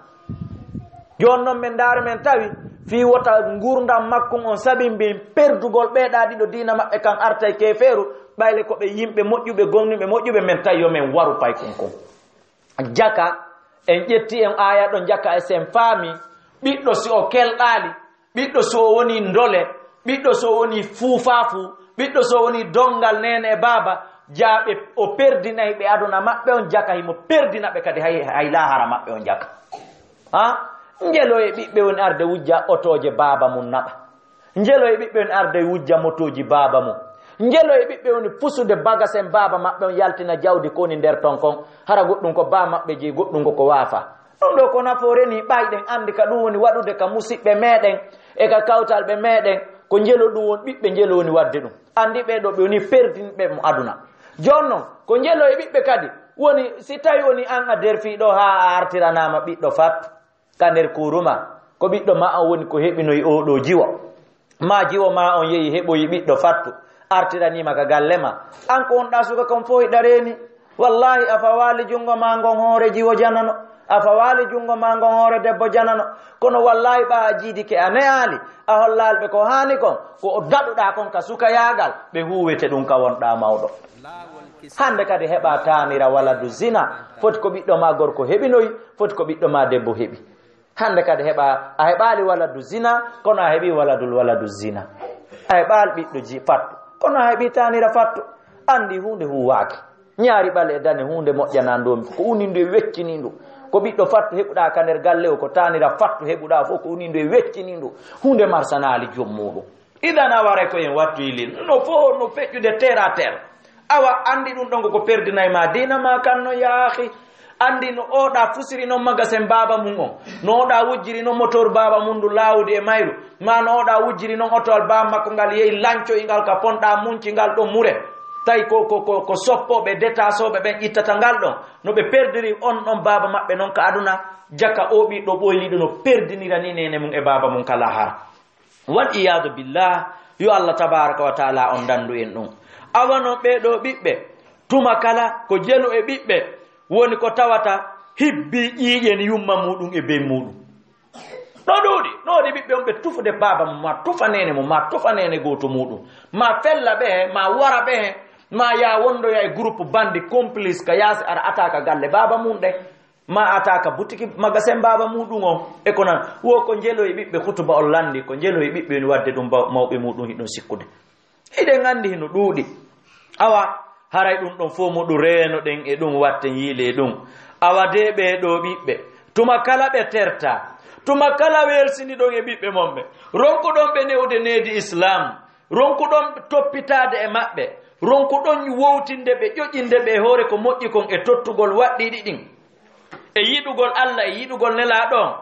Jooni non men ndaari men tawi fii wota ngurndan makkun on sabimbi perdugol ɓee ɗaa ɗiɗo diina maɓɓe kan artay keefeeru, ɓayle ko ɓe yimɓe moƴƴuɓe, gomɗinɓe moƴƴuɓe, men tawi yo men waru paykun kun. Jaka, en ƴetti en aaya ɗon jaka e sen faami, ɓiɗɗo si o kelɗaali, ɓiɗɗo so o woni ndole, ɓiɗɗo so o woni fuufaafu, ɓiɗɗo so o woni dongal neene e baaba, jaaɓe o perdinay ɓe aduna maɓɓe on jaka, himo perdina ɓe kadi hay, hay laahara maɓɓe on jaka. Ha? Njelo e ɓiɓɓe woni arde wujja otooje baaba mum naɓa. Njelo e ɓiɓɓe woni arde wujja motooji baaba mum. Njelo e ɓiɓɓe woni fusude bagasen baaba maɓɓe on yaltina jawdi ko woni nder ton kon. Hara goɗɗum ko baaba maɓɓe jeyi, goɗɗum ko ko waafa. Ɗum ɗo ko nafoore ni ɓayɗen anndi ka ɗum woni waɗude ka musiɓɓe meɗen e ka kawtalɓe meɗen. Ko njelo ɗum woni ɓiɓɓe njelo woni waɗde ɗum. Anndi ɓee ɗo ɓe woni perdinɓe mo aduna. Jooni non, ko njelo e ɓiɓɓe kadi woni si tawi woni an a derfiiɗo haa a artiranaama ɓiɗɗo fattu. Ka nder kuuru ma, ko ɓiɗɗo ma on woni ko heɓinoyi oo ɗoo jiwo. Ma jiwo ma on yehi heɓoyi ɓiɗɗo fattu, artiraniima ka galle ma. An ko on ɗaa suka kon fof hiɗa reeni. Wallahi a fawaali junngo ma ngon hoore jiwo janano. A fawaali junngo ma ngon hoore debbo janano. Kono wallahi ɓaa a jiidike a ne'aali, a hollaali ɓe ko haani kon, ko o daɗuɗaa kon ka sukayaagal, ɓe huuwete ɗum ka wonɗaa mawɗo. Hannde kadi heɓa taanira waladu zina, foti ko ɓiɗɗo ma gorko heɓinoyi, foti ko ɓiɗɗo ma debbo heɓi. Hannde kadi heɓa, a heɓaali waladu zina, kono a heɓi waladul waladu zina. A heɓaali ɓiɗɗo ji fattu, kono a heɓi taanira fattu. Anndi huunde huuwaaki. Ñaari ɓale e dane huunde moƴƴanaa ndoomi. Ko unindu e weccinindu. Ko ɓiɗɗo fattu heɓuɗaa ka nder galle o, ko taanira fattu heɓuɗaa fof, ko unindu e weccinindu. Huunde marsanaali joom muuɗum. Idan a waray ko en wattu yilin. No fof no feƴƴude terre à terre. Awa, anndi ɗum ɗon ko ko perdinay ma diina ma kan no yaahi. Anndi no oɗa fusiri noon magasin baaba mum on. No oɗa wujjiri noon motor baaba mum ndu laawdi e mayru. Ma no oɗa wujjiri noon otowal baaba makko ngal yehi lancoyi ngal ka ponɗa munci ngal ɗon mure. Tawi ko, ko, ko, ko soppooɓe, detaasooɓe ɓen ittata ngal ɗon. No ɓe perdiri on ɗon baaba maɓɓe noon ka aduna. Jaka o ɓiɗɗo ɓoyliɗo no perdinira ni neene mum e baaba mum ka lahara. Wal iyaadu billah, yo Allah tabaaraka wa taala on dandu en ɗum. Awa no ɓee ɗoo ɓiɓɓe, tuma kala ko jelu e ɓiɓɓe, woni ko tawata hibbi ƴiiƴen yumma muuɗum e ben muuɗum. No ɗuuɗi, no waɗi ɓiɓɓe on ɓe tufude baaba mum, ma tufa neene mum, ma tufa neene gooto muuɗum, ma fella ɓe, ma wara ɓe, ma yaa wondoya e groupe bandi complice ka yaasi ara ataaka galle baaba mum ɗe. Ma ata ka butiki magasin baaba muuɗum on, e ko nan. Wo ko njeloyi ɓiɓɓe kutuba on lanndi, ko njeloyi ɓiɓɓe woni waɗde ɗum ba-, mawɓe muuɗum hiɗum sikkude. Hiɗen anndi hino ɗuuɗi. Awa, haray ɗum ɗon fof mo ɗum reenoɗen e ɗum, watten yiile e ɗum. Awa de ɓee ɗoo ɓiɓɓe, tuma kala ɓe terta, tuma kala weelsiniɗon e ɓiɓɓe mon ɓe, ronkuɗon ɓe newde needi Islam. Ronkuɗon toppitaade e maɓɓe, ronkuɗon wowtinde ɓe, ƴoƴinde ɓe e hoore ko moƴƴi kon e tottugol waɗɗiiɗi ɗin, e yiɗugol Allah, e yiɗugol Nelaaɗo on.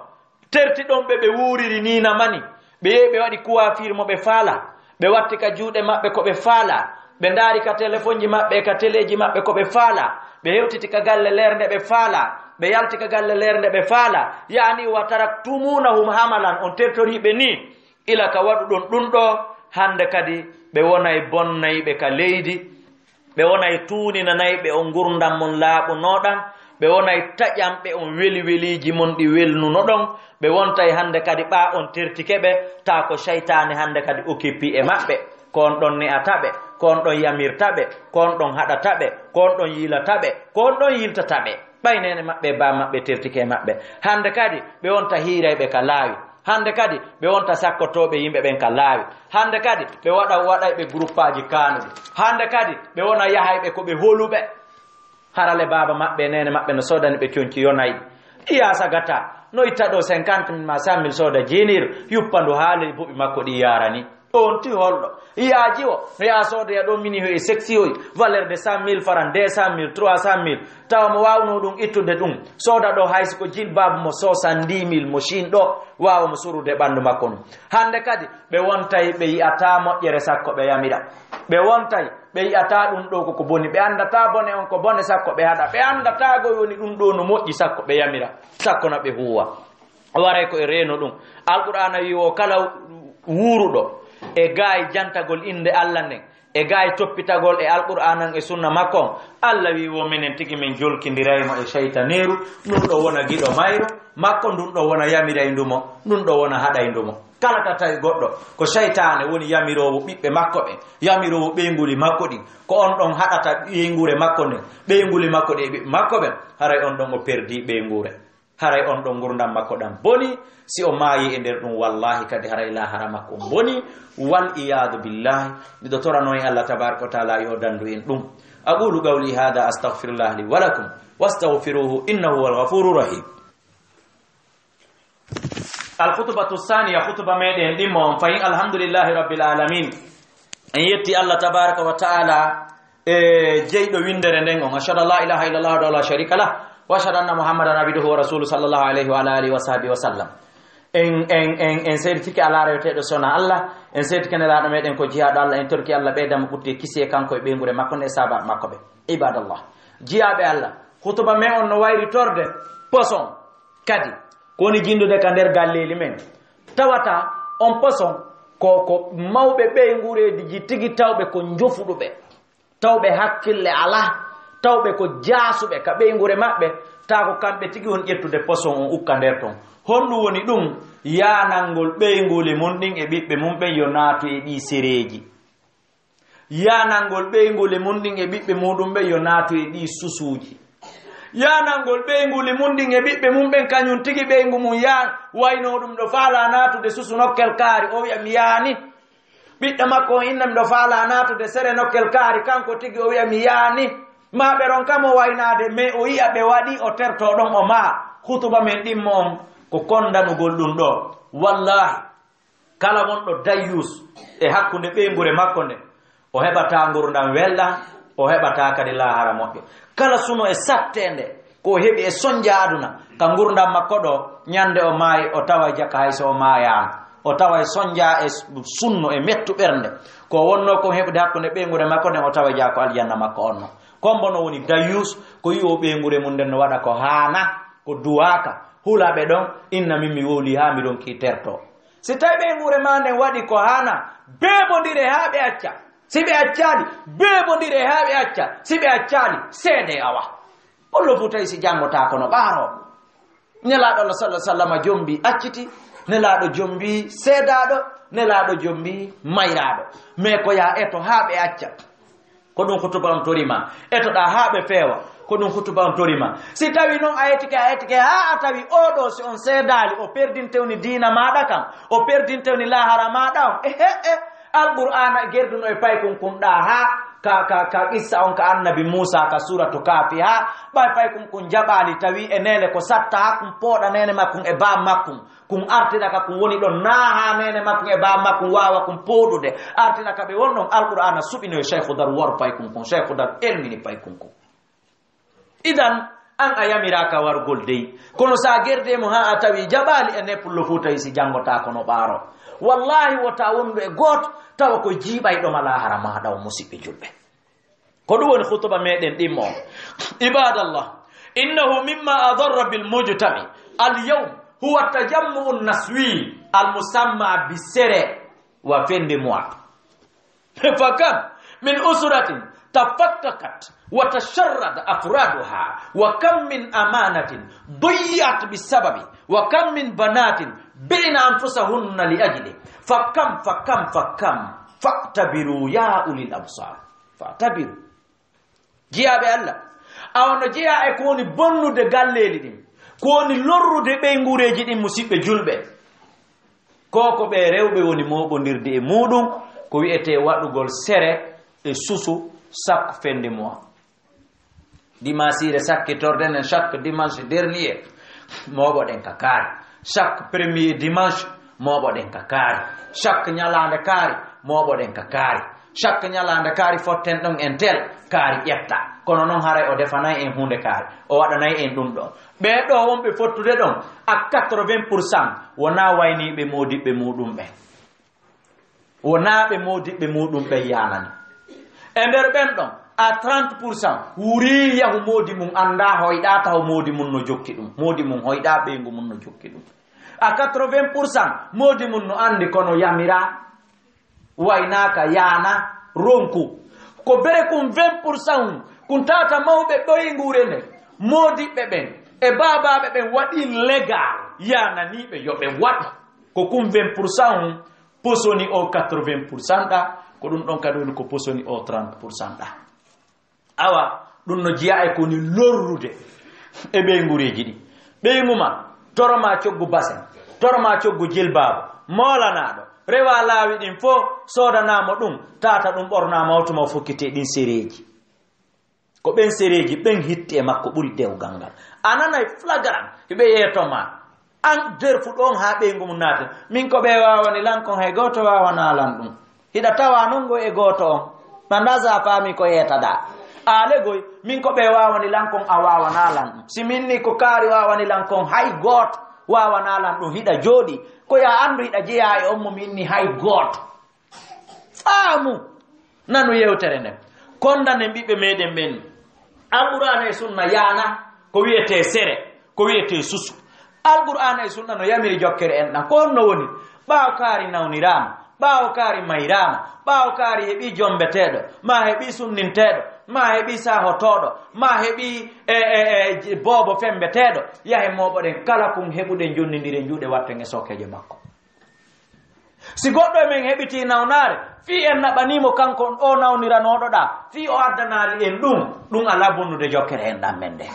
Tertiɗon ɓe, ɓe wuuriri nii na mani, ɓe yehi ɓe waɗi kuwaafiir mo ɓe faala, ɓe watti ka juuɗe maɓɓe ko ɓe faala, ɓe ndaari ka telefonji maɓɓe e ka teleeji maɓɓe ko ɓe faala, ɓe hewtiti ka galle leernde ɓe faala, ɓe yalti ka galle leernde ɓe faala, yaani wa taraktumuunahum hamalan, on tertorii ɓe nii. Ila ka waɗuɗon ɗum ɗoo, hannde kadi ɓe wonay bonnayɓe ka leydi, ɓe wonay tuuninanayɓe on ngurndan mon laaɓunooɗan, ɓe wonay taƴanɓe on weliweliiji mon ɗi welnunoɗon, ɓe wontay hannde kadi ɓaa on tertike ɓe, taa ko seytaane hannde kadi occupé e maɓɓe, ko on ɗon ne'ata ɓe, ko on ɗon yamirta ɓe, ko on ɗon haɗata ɓe, ko on ɗon yiilata ɓe, ko on ɗon yiltata ɓe. Ɓay neene maɓɓe e baa maɓɓe tertike e maɓɓe. Hannde kadi ɓe wonta hiirayɓe ka laawi. Hannde kadi ɓe wonta sakkotooɓe yimɓe ɓen ka laawi. Hannde kadi ɓe waɗa, waɗayɓe gruppaaji kaanuɗi. Hannde kadi ɓe wona yahayɓe ko ɓe holuɓe. Harale baaba maɓɓe e neene maɓɓe no soodani ɓe conci yonayɗi. Iyaasa gata, no itta ɗo cinquante mille ma cent mille sooda jiiniir, yuppandu haali buɓi makko ɗi yaarani. On ti holɗo? Yaaji o, ya soodoya ɗo mini hoy sexy hoy, valeur de cent mille francs, deux cent mille, trois cent mille. Tawa mo waawno ɗum ittude ɗum, sooda ɗo hay si ko jilbaabu mo soixante-dix mille mo Chine ɗo, waawa mo surude ɓanndu makko ndu. Hannde kadi, ɓe wontay ɓe yi'ataa moƴƴere sakko ɓe yamira. Ɓe wontay ɓe yi'ataa ɗum ɗo ko ko boni. Ɓe anndataa bone on ko bone sakko ɓe haɗa. Ɓe anndataa goy woni ɗum ɗo no moƴƴi sakko ɓe yamira. Sakko na ɓe huuwa. Waray ko e reeno ɗum. Alqur'aana wi o kala wuuruɗo e gaay jantagol innde Alla nden, e gaay toppitagol e Alqur'aanan e sunna makko on, Alla wi wo minen tigi min jolkindiraymo e seytaneeru, ɗum ɗo wona giɗo mayro makko, ɗum ɗo wona yamirayndu mo, ɗum ɗo wona haɗayndu mo. Kala ka tawi goɗɗo ko seytaane woni yamiroowo ɓiɓɓe makko ɓen, yamiroowo ɓeynguli makko ɗin, ko on ɗon haɗata ɓeynguure makko nden, ɓeynguli makko ɗin e ɓiɓɓe makko ɓen, haray on ɗon o perdii ɓeynguure. Haray on ɗon ngurndan makko ɗan boni, si o maayi e nder ɗum, wallahi kadi haray laahara makko on boni, wal iyaadu billahi. Miɗo torano en Allah tabaraka wa taala yo dandu en ɗum. أقول قولي هذا أستغفر الله لي ولكم واستغفروه إنه هو الغفور الرحيم. Al khutbatu thaniya, khutba meɗen ɗimmo on fayin. Alhamdulillahi rabbil alamin. En yetti Allah tabaraka wa taala e jeyɗo winndere nden on. Ashhadu an la ilaha illallah wahdahu la sharika lah, wa ashhadu anna Muhammadan abduhu wa rasuluhu sallallahu alayhi wa ala alihi wa sahbihi wa sallam. En, en, en, en seeditike alaa reweteeɗo sona Allah, en seeditike nelaaɗo meɗen ko jiyaaɗo Allah, en torki Allah ɓeyda mo ɓutti e kisi e kanko e ɓeynguure makko nde e saabaaɓe makko ɓe. Ibadallah, jiyaaɓe Allah, hutuba men on no wayri torde poson kadi, ko woni jinndude ka nder galleeli men. Tawata on poson ko, ko mawɓe ɓeynguureeji tigi tawɓe ko njofuɗuɓe. Taw ɓe hakkille alaa, taw ɓe ko jaasuɓe ka ɓeynguure maɓɓe, taa ko kamɓe tigi woni ƴettude poson on ukka nder ton. Honɗum woni ɗum? Yaanangol ɓeynguuli mun ɗin e ɓiɓɓe mun ɓen yo naatu e ɗii sereeji. Yaanangol ɓeynguuli mun ɗin e ɓiɓɓe muɗum ɓen yo naatu e ɗii susuuji. Yaanangol ɓeynguuli mun ɗin e ɓiɓɓe mun ɓen kañum tigi ɓeyngu mun yaan, waynoo ɗum ɗo faalaa naatude susu nokkel kaari, o wi'a mi yaani. Ɓiɗɗo makko on inna miɗo faalaa naatude sere nokkel kaari, kanko tigi o wi'a mi yaani. Maa ɓe ronka mo waynaade, mais o yi'a ɓe waɗi, o tertoo ɗon o maha. Hutuba men ɗimmo on ko kondanugol ɗum ɗo. Wallahi, kala wonɗo dayyus e hakkunde ɓeynguure makko nde, o heɓataa ngurndan welɗan, o heɓataa kadi laahara moƴƴo. Kala suno e satteende, ko o heɓi e sonja aduna, ka ngurndan makko ɗo, ñande o maayi, o tawa jaka hay so o maayaano. O tawa e sonja e sunno e mettu ɓernde. Ko wonno kon heɓude hakkunde ɓeynguure makko nden, o tawa jaa ko aljanna makko on no. Kombo no woni dayyus, ko yi'o ɓeynguure mun nden no waɗa ko haana, ko duwaaka, hula ɓe ɗon, inna min mi wowli haa mi ronki terto. Si tawi ɓeynguure ma nden waɗi ko haana, beebondire haa ɓe acca. Si ɓe accaali, beebondire haa ɓe acca. Si ɓe accaali, seede awa. Hollo fu tawi si janngotaako no ɓaaro? Nelaaɗo Allah sallallahu alaihi wasallam jombi acciti, Nelaaɗo jombi seedaaɗo, Nelaaɗo jombi mayraaɗo. Mais ko yaa eto haa ɓe acca. Ko ɗum hutuba on tori ma. Etoɗaa haa ɓe feewa. Ko ɗum hutuba on tori ma. Si tawi noon a etike, a etike haa a tawi oo ɗoo, si on seedaali, o perdinte woni diina maaɗa kan, o perdinte woni laahara maaɗa on. Ehe, e. Alqur'aana gerduno e paykun kun ɗaa haa ka, ka, ka qissa on ka annabi Muusa ka suuratu Kaafi haa ɓay paykun kun jaɓaali tawi e neene ko satta haa kun pooɗa neene makkun e baam makkun. Kun artira ka kun woni ɗon naa haa neene makkun e baam makkun waawa kun pooɗude. Artira ka ɓe won ɗon Alqur'aana suɓino e Shaykhu Dar war paykun kun, Shaykhu Dar elmini paykun kun. Idan, an a yamiraaka wargol dey. Kono so a gerdii mo haa a tawi jaɓaali e nepullo fof tawi si janngotaako no ɓaaro. Wallahi wota wondu e gooto tawa ko jiiɓayɗo ma laahara maaɗa o musiɓɓe julɓe. Ko ɗum woni hutuba meɗen ɗimmo on. Ibadallah, innahu mimma adarra bil mujtami al yawm huwa tajammu'u naswi al musamma bi sere wa fin de mois. فكم من أسرة تفككت وتشرد أفرادها، وكم من أمانة ضيعت بالسبب، وكم من بنات بعن أنفسهن لأجله، فكم، فكم، فكم، فاعتبروا يا أولي الأبصار، فاعتبروا. Jiyaaɓe Allah, awa no jeyaa e ko woni bonnude galleeli ɗin, ko woni lorrude ɓeynguureeji ɗin, musiɓɓe julɓe. Ko ko ɓe rewɓe woni mooɓondirde e muuɗum, ko wi'etee waɗugol sere e susu chaque fin de mois. Dimansiire sakkitorde nden, chaque dimanche dernier, mooɓoɗen ka kaari. Chaque premier dimanche, Mooɓoɗen ka kaari. Chaque ñalaande kaari, mooɓoɗen ka kaari. Chaque ñalaande kaari, fotten ɗon en tel, kaari ƴetta. Kono noon haray o defanay en huunde kaari. O waɗanay en ɗum ɗon. Ɓee ɗoo wonɓe fottude ɗon, à quatre-vingts pour cent, wonaa wayniiɓe moodiɓɓe muuɗum ɓen. Wonaa ɓe moodiɓɓe muuɗum ɓen yaanani. E nder ɓen ɗon, à trente pour cent, wurii yahu moodi mum anndaa, hoyɗaa taho moodi mum no jokki ɗum. Moodi mum hoyɗaa, ɓeyngu mum no jokki ɗum. À quatre-vingts pour cent, moodi mum no anndi kono yamiraa, waynaaka, yaana, ronku. Ko bere kun vingt pour cent kun, kun tawata mawɓe ɓoynguure nden, moodiɓɓe ɓen, e baabaaɓe ɓen waɗi legal, yaananiiɓe yo ɓe waɗu. Ko kun vingt pour cent posoni o quatre-vingts pour cent ɗa, ko ɗum ɗon kadi woni ko posoni o trente pour cent ɗa. Awa, ɗum no jeyaa e ko woni lorrude e ɓeynguureeji ɗi. Ɓeyngu ma, toro ma coggu basen, toro ma coggu jilbaabu, moolanaaɗo, rewa laawi ɗin fof, soodanaa mo ɗum, tawata ɗum ɓornaama, o tuma o fokkiti e ɗin sereeji. Ko ɓen sereeji, ɓen hitti e makko ɓuri dewgal ngal. A nanay flagrant, hiɓe yeeto ma. An derfuɗo on haa ɓeyngu mum naati. Min ko ɓe waawani lan kon, hay gooto waawanaa lan ɗum. Hiɗa tawa non go e gooto on. Manda sa faami ko yeetaɗaa. Aale goy, min ko ɓe waawani lan kon, a waawanaa lan ɗum. Si min ni ko kaari waawani lan kon, hay gooto waawanaa lan ɗum. Hiɗa jooɗi. Ko ya anndu hiɗa jeyaa e on mo min ni hay gooto. Faamu, nanu yewtere nden. Kondanen ɓiɓɓe meɗen ɓen. Alqur'aana e sunna yaana ko wi'etee sere, ko wi'etee susu. Alqur'aana e sunna no yamiri jokkere enɗan. Ko honno woni? Ɓaawo kaari nawniraama, ɓaawo kaari mayraama, ɓaawo kaari heɓi jombeteeɗo, ma heɓi sunninteeɗo, ma heɓi sahotooɗo, ma heɓi, e, e, e, boobo fembeteeɗo, yahe mooɓoɗen kala kun heɓuɗen jonnindire juuɗe watten e sookeejo makko. Si goɗɗo e men heɓitii nawnaare, fii en naɓanii mo kanko o nawniranooɗo ɗaa, fii o addanaali en ɗum, ɗum alaa bonnude jokkere en ɗan men nde.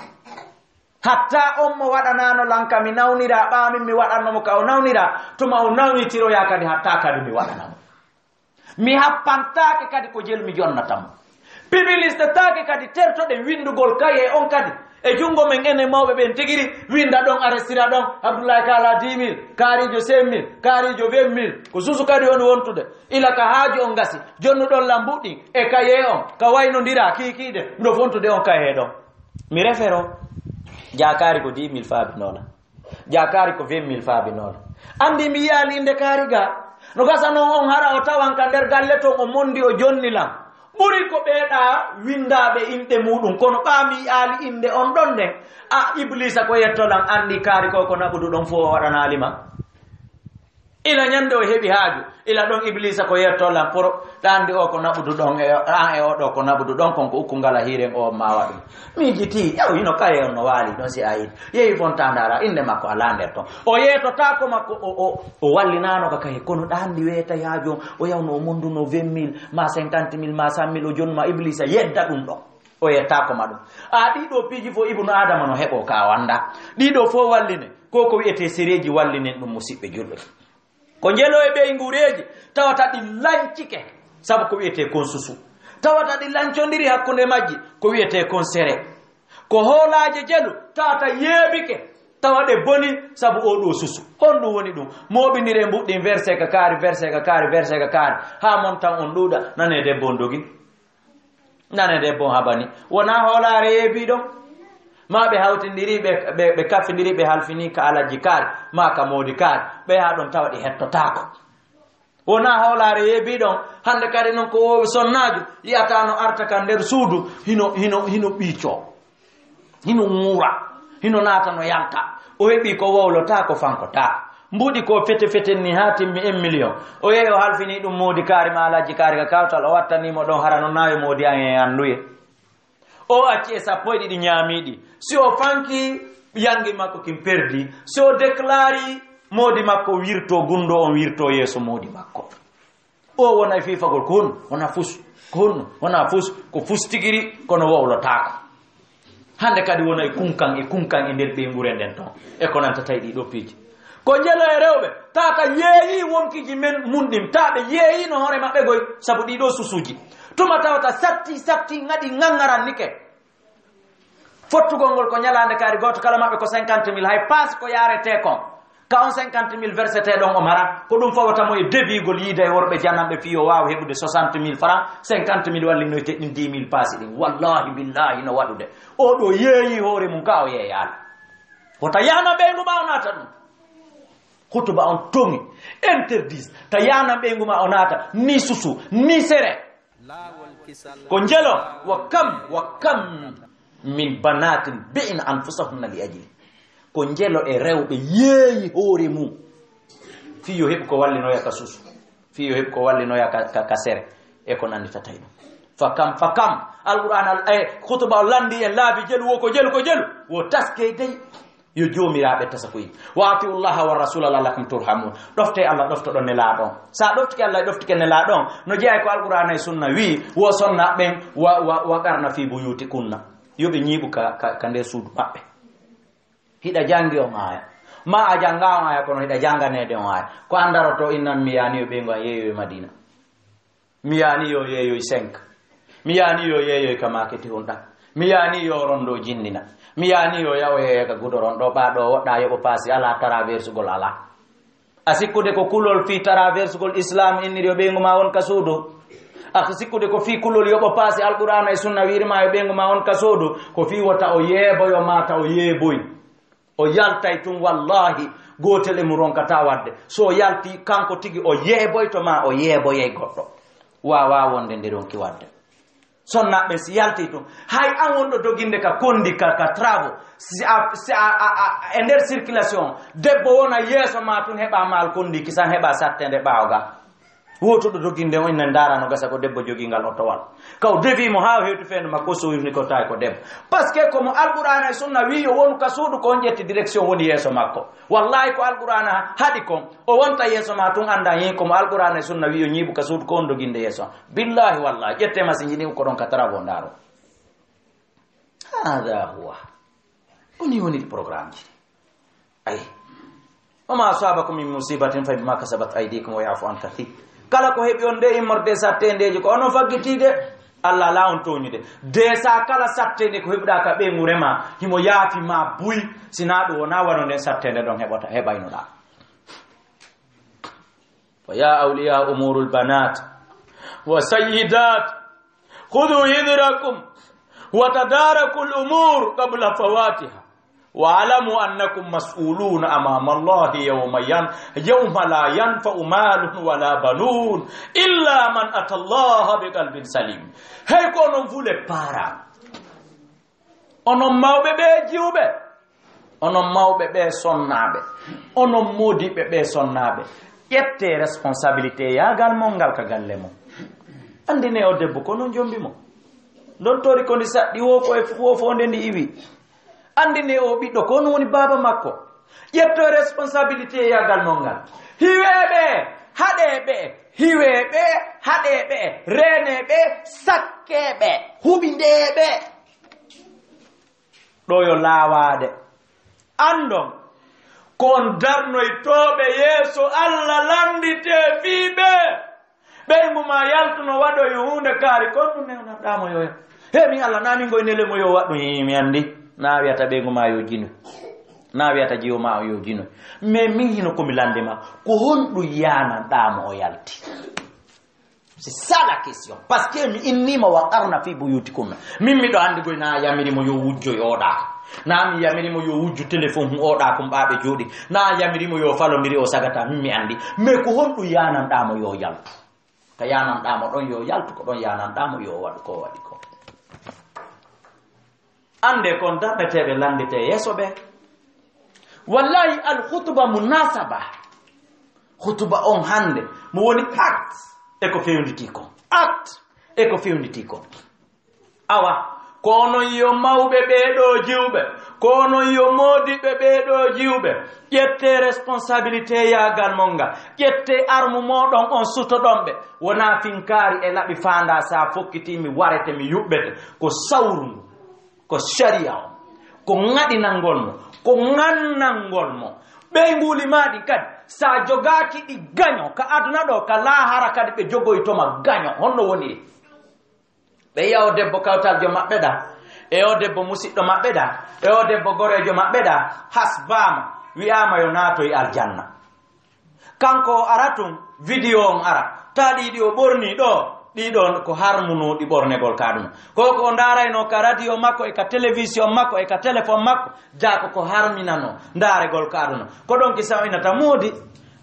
Hatta on mo waɗanaano lan ka mi nawniraa, ɓaa min mi waɗanno mo ka o nawniraa, tuma o nawnitiroyaa kadi, hatta kadi mi waɗana mo. Mi happantaake kadi ko jel mi jonnata mo. Pibilistetaake kadi, tertoɗen winndugol kayee on kadi e junngo men enen mawɓe ɓen tigiri, winnda ɗon, arestira ɗon, Abdoulaye Kala dix mille, kaariijo cinq mille, kaariijo vingt mille, ko susu kadi woni wontude. Ila ka haaju on gasi, jonnuɗon lan mbuɗɗin e kayee on, ka waynondira kiikiiɗe, mbiɗo fontude on kayee ɗon. Mi refero, jaakaari ko dix mille faabinoola. Jaakaari ko vingt mille faabinoola. Anndi mi yiyaali innde kaari ga. No gasa non on hara o tawan ka nder galle ton o mondi o jonni lan. Ɓuri ko ɓeeɗa winndaaɓe inɗe muuɗum, kono ɓaa mi yiyaali innde on ɗon nden. A, Ibliisa ko yetto lan, anndi kaari ko ko naɓudu ɗon fof o waɗanaali ma. Ila ñande o heɓi haaju, ila ɗon Ibliisa ko yetto lan pour ɗa anndi o ko naɓudu ɗon, e, an e o ɗo ko naɓudu ɗon, kon ko ukku ngala hiiren o ma waɗu. Miijiti, yaw, hino kaye on no waali ɗon si a yiɗi. Yehi fonta ndaara, innde makko alaa nder ton. O yeetotaako makko, o, o, o wallinaano ka kaye, kono ɗa anndi weeta yaaju on, o yawno o monduno vingt mille, ma cinquante mille, ma cent mille, o jonnuma Ibliisa yedda ɗum ɗon. O yettaako ma ɗum. A ɗiɗo piiji fof Ibnu Adama no heɓo ka wannda. Ɗiɗo fof walline. Ko ko wi'etee sereeji wallinen ɗum musiɓɓe julɓe. Ko njelo e ɓeynguureeji tawata ɗi lancike sabu ko wi'etee kon susu. Tawata ɗi lancondiri hakkunde majji ko wi'etee kon sere. Ko hoolaaje jelu tawata yeebike tawa ɗe boni sabu oo ɗoo susu. Honɗum woni ɗum? Mooɓindire mbuɗɗin verset ka kaari, verset ka kaari, verset ka kaari. Haa mon tan on ɗuuɗa, nanee debbo on dogi. Nane debbo on habani. Wonaa hoolaare yeebii ɗon? Maa ɓe hawtindiri, ɓe, ɓe, ɓe kafindiri, ɓe halfini ka alajji kaari, maa ka moodi kaari. Ɓe haa ɗon tawa ɗi hettotaako. Wonaa hoolaare yeebii ɗon? Hannde kadi non ko woowi sonnaajo, yi'ataa no arta ka nder suudu, hino, hino, hino ɓiicoo. Hino ŋuura, hino naata no yalta. O heɓi ko wowlotaa, ko fankotaa. Mbuɗi ko fete feten ni haa timmi en miliyon. O yehi o halfini ɗum moodi kaari maa alhaji kaari ka kawtal, o wattani mo ɗon, hara no naawi moodi an e annduye. O acci e sappo e ɗiɗi ñaamiiɗi. Si o fanki, yangi makko kin perdi. Si o deklari, moodi makko wirto, gundo on wirto yeeso moodi makko. O wona e fiifagol ko honno? Wona fus. Ko honno? Wona fus. Ko fus tigiri, kono wowlotaako. Hannde kadi wona e kunkan, e kunkan e nder ɓeynguure nden ton. E ko nanta tawi ɗii ɗoo piiji. Ko njelo e rewɓe, tawata yeeyi wonkiji men mun ɗin, ta ɓe yeeyi no hoore maɓɓe goy, sabu ɗii ɗoo susuuji. Tuma tawata satti, satti, ŋaɗi, ŋaŋŋarannike. Fottugol ngol ko ñalaande kaari gooto kala maɓɓe ko cinquante mille, hay paas ko yaaretee kon. Ka on cinquante mille versete ɗon o mara, ko ɗum fawata mo e debigol yiida e worɓe jananɓe fii o waawa heɓude soixante mille francs, cinquante mille wallinoyte ɗin dix mille paasi ɗin. Wallahi billahi no waɗude. O ɗo yeeyi hoore mum ka o yeeyaali. Wota yahna ɓeyngu ma o naata ɗum. Hutuba on tongi, interdit. Ta yahna ɓeyngu ma o naata, ni susu, ni sere. Ko njelo, wa kam, wa kam min banatin bi'na anfusahunna li ajli. Ko njelo e rewɓe yeeyi hoore mum. Fii yo heɓu ko wallinoya ka susu. Fii yo heɓu ko wallinoya ka, ka, ka sere. E ko nandi tatay ɗum. Fa kam, fa kam. Alqur'an al-, eh, khutuba o landi en laabi jelu wo ko jelu ko jelu. Wo taske dey. Yo joomiraaɓe tasa koy. Wa atiu llaha wa rasula la'allakum turhamun. Ɗofte Allah, ɗoftoɗon nelaaɗo on. Sa ɗoftike Allah, ɗoftike nelaaɗo on. No jeyaa ko Alqur'aana e Sunna wii, wo sonna ɓen wa, wa, wa qarna fi buyutikunna. Yo ɓe ñiiɓu ka, ka, ka nder suudu maɓɓe. Hiɗa jangi on aaya. Ma a janga on aaya, kono hiɗa janganeede on aaya. Ko andaroto innan mi yaani yo ɓe ngo a yeeyo e Madina. Mi yaani yo yeeyoy cinq. Mi yaani yo yeeyoy ka maaketi hunɗa. Mi yaani yo rondo jindina. Mi yaani yo yawo yeeya ka gudoron ɗo ɓaa ɗo woɗɗa yoɓo paasi ala traversugol ala. A sikkude ko kulol fii traversugol Islam inniri yo ɓeyngu ma won ka suudu. A sikkude ko fii kulol yoɓo paasi Alqur'aana e Sunna wiiri ma yo ɓeyngu ma won ka suudu. Ko fii wota o yeeboyo ma ta o yeeboy. O yaltay tun, wallahi, gootel e mum ronkata wadde. So o yalti, kanko tigi o yeeboyto ma, o yeeboyay goɗɗo. Waawaa wonde nde ronki wadde. Sonnaaɓe si yalti tun, hay an wonɗo doginde ka kondi ka, ka travaux, si a, si a, a, a, e nder circulation, debbo wona yeeso ma tun heɓa maal kondi, kisan heɓa sattende ɓaawo ga. Wotuɗo doginde on, inne ndaara no gasa ko debbo jogi ngal otowal. Kaw defi mo haa o hewti feendu makko, so wirni ko tawi ko debbo. Parce que ko mo Alqur'aana e Sunna wi yo wonu ka suudu, ko on ƴetti direction woni yeeso makko. Wallahi ko Alqur'aana haɗi kon, o wonta yeeso ma tun annda hin ko mo Alqur'aana e Sunna wi yo ñiiɓu ka suudu, ko on doginde yeeso. Billahi wallahi, ƴette masi jini ko ɗon ka travaux ndaaro. Hada huwa. Ko ni woni programme ji. Ay. Wa ma asabakum min musibatin fa bima kasabat aydikum wa yafu an kathir. Kala ko heɓi on de immorde sattendeji ko onon faggitiide. Allah ala on tooñude. De sa kala sattende ko heɓuɗa ka ɓeyngu rema, himo yaafi ma buy, sina ɗum wona wano nden sattende ɗon heɓota, heɓaynoɗa. Wa ya awliya umurul banat wa sayyidat, khudhu hidrakum wa tadarakul umur qabla fawatiha. Wa'lamu annakum mas'uluna amama Allahi yawma yan-, yawma la yanfa'u malun wala banun illa man ata Allaha bi qalbin salim. Hey, ko onon vous les parents, onon mawɓe ɓe jiwɓe, onon mawɓe ɓe sonnaaɓe, onon moodiɓɓe ɓe sonnaaɓe, ƴette responsabilité yaagal mon ngal ka galle mon. Andine o debbo ko non jombi mo. Ndon tori ko ndi saɗɗi wo ko e fu-, wo fo nde ndi iwi. Andine o ɓiɗɗo ko on woni baaba makko. Ƴetto responsabilité e yagal mon ngal. Hiweeɓe, haɗeeɓe, hiweeɓe, haɗeeɓe, reeneeɓe, sakkeeɓe, huɓindeeɓe. Ɗo yo laawaade. Andon, ko on darnoytooɓe yeeso Allah lannditee fii ɓe. Ɓeyngu ma yaltuno waɗoy huunde kaari, kon ɗum newnan ɗaamo yo yah. He min Allah, na min ngoy nele mo yo waɗɗum, hii, mi anndi. Na wiyata ɓeyngu ma yo jinu. Na wiyata jiwo ma o yo jinu. Mais min hino ko mi lande ma, ko honɗum yaanan ɗaamo o yalti? C'est ça la question. Parce que mi innima wa qarna fi buyutikunna. Min miɗo anndi goy na yamiri mo yo wujjo yo oɗa. Na mi yamiri mo yo wujju téléphone hu oɗa kum ɓaɓe jooɗi. Na yamiri mo yo falondiri o sagata, min mi anndi. Mais ko honɗum yaanan ɗaamo yo yaltu? Ka yaanan ɗaamo ɗon yo yaltu, ko ɗon yaanan ɗaamo yo waɗu ko waɗi ko. Annde kon darneteeɓe lanndite yeeso ɓe. Wallahi al khutuba munasaba. Khutuba on hannde mo woni acte e ko fewnditi kon. Acte e ko fewnditi kon. Awa, ko onon yo mawɓe ɓee ɗoo jiwɓe, ko onon yo moodiɓɓe ɓee ɗoo jiwɓe, ƴettee responsabilité yaagal mon ngal, ƴettee armu mooɗon on sutoɗon ɓe, wonaa finkaari e laɓi faandaa, so a fokkitii mi warete, mi yuɓɓete, ko sawru ngu, ko sariya on, ko ŋaɗinangol mo, ko ŋannangol mo. Ɓeynguuli maa ɗi kadi, so a jogaaki ɗi gaño ka aduna ɗoo, ka laahara kadi ɓe jogoyto ma gaño, honno woniri? Ɓe yi'a o debbo kawtal jo maɓɓe ɗa, e o debbo musiɗɗo maɓɓe ɗa, e o debbo goreejo maɓɓe ɗa, hasbaama. Wi'aama yo naatoy aljanna. Kanko o ara tun, video on ara. Taa ɗiiɗi o ɓornii ɗoo, ɗii ɗoo ko harmunooɗi ɓornegol ka aduna. Ko ko o ndaaraynoo ka radio makko e ka télévision makko e ka téléphone makko, jaa ko ko harminanoo ndaaregol ka aduna. Ko ɗon ki sawinata moodi.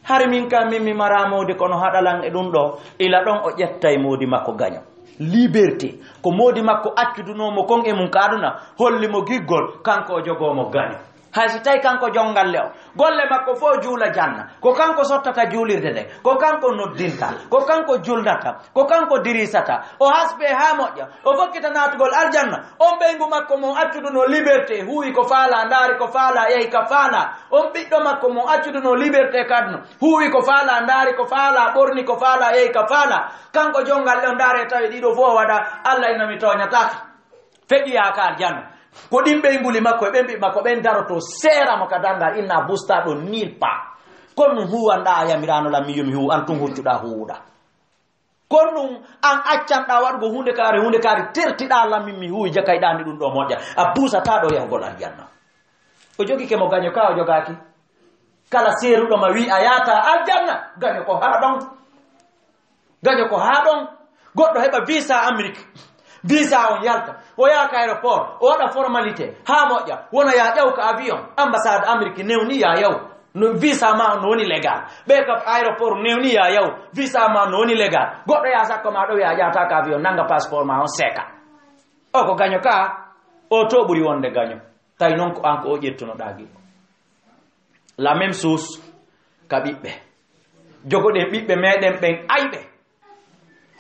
Hari min ka min mi maraa moodi kono haɗalan e ɗum ɗoo. Ila ɗon o ƴettay moodi makko gaño. Liberté. Ko moodi makko accudunoo mo kon e mum ka aduna, holli mo giggol, kanko o jogoo mo gaño. Hay si tawi kanko jonngalle o, golle makko fof juula janna, ko kanko sottata juulirde nde, ko kanko noddinta, ko kanko julnata, ko kanko dirisata, o hasbe haa moƴƴa, o fokkita naatugol aljanna. On ɓeyngu makko mo accuduno liberté, huuwi ko faala, ndaari ko faala, yehi ka faala. On ɓiɗɗo makko mo accuduno liberté kadno, huuwi ko faala, ndaari ko faala, ɓorni ko faala, yehi ka faala. Kanko jonngalle o, ndaare tawi ɗiɗo fof o waɗa, Allah ina mi tooñataake. Feƴƴiyaaka aljanna. Ko ɗin ɓeynguli makko e ɓen ɓiɓɓe makko ɓen daroto seera mo ka darngal, inna busta ɗo nil pa. Kono ɗum huuwanɗaa a yamiraano lam mi yo mi huuw, an tun huccuɗaa huuwuɗaa. Kono ɗum an accanɗaa waɗugo huunde kaari, huunde kaari tertiɗaa lam min mi huuwi jakayɗaani ɗum ɗo moƴƴa. A buusataa ɗo yahugol aljanna. O jogike mo gaño ka o jogaaki. Kala seeruɗo ma wi a yaata aljanna, gaño ko haa ɗon. Gaño ko haa ɗon. Goɗɗo heɓa visa Amérique. Visa on yalta. O yaaka aéroport. O waɗa formalité. Haa moƴƴa. Wona ya ƴaw ka avion. Ambassade Amérique newni ya yaw. No visa ma on no woni légal. Ɓe ka aéroport newni ya yaw. Visa ma on no woni légal. Goɗɗo ya sakko ma ɗo wiya a ƴaata ka avion. Nanga passeport ma on seeka. O ko gaño ka. O to ɓuri wonde gaño. Tawi noon ko an ko o ƴettunoɗaa giɗo. La même chose ka ɓiɓɓe. Jogoɗen ɓiɓɓe meɗen ɓen ayɓe.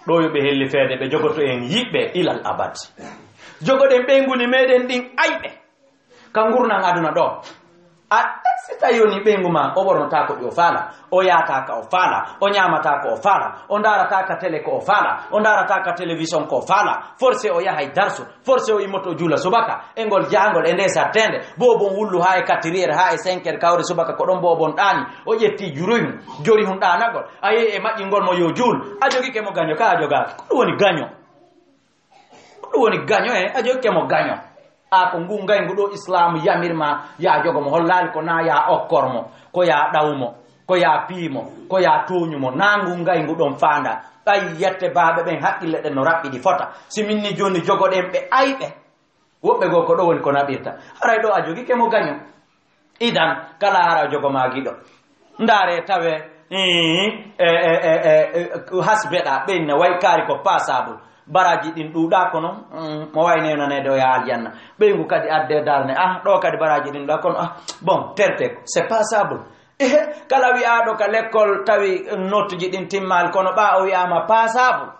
Ɗo yo ɓe helli feede ɓe jogoto en yiɓɓe ilal abad. Jogoɗen ɓeynguuli meɗen ɗin ayɓe. Ka ngurnan aduna ɗo. A si tawi woni ɓeyngu ma o ɓornotaa ko ɗi o faala, o yaata ka o faala, o ñaamata ko o faala, o ndaarata ka télé ko o faala, o ndaarata ka télévision ko o faala, forcé o yahay darsu, forcé o immoto o juula subaka, e ngol jahangol e nde satteende, boobon wullu haa e quatre heures, haa e cinq heures kawre subaka ko ɗon boobon ɗaani, o ƴetti juruyum, jori hun ɗaanagol, a yehi e maƴƴingol mo yo juul, a jogike mo gaño ka a jogaaki. Ko ɗum woni gaño. Ko ɗum woni gaño e a jokke mo gaño. A ko ngu ngayngu ɗo Islaamu yamir ma ya jogo mo, hollaali ko na ya okkor mo, ko ya ɗaw mo, ko ya pii mo, ko ya tooñu mo. Na ngu ngayngu ɗon faanda. Ɓay yette baaɓe ɓen haqqille ɗen no raɓɓiɗi fota. Si min ni jooni jogoɗen ɓe ayɓe. Woɓɓe goo ko ɗo woni ko naɓirta. Haray ɗo a jogike mo gaño. Idan, kala hara jogo ma giɗo. Ndaare tawe, ii, e, e, e, e, e, hasbeɗa, ɓen ne way kaari ko passable. Baraji ɗin ɗuuɗa kono, mm, mo way newnaneede o yaha aljanna. Ɓeyngu kadi adde darne, ah, ɗo kadi baraji ɗin ɗuuɗa kono, ah, bon, terte, c'est passable. Ehe, kala wi'aaɗo ka lekkol tawi notuji ɗin timmaali kono ɓa o wi'aama passable.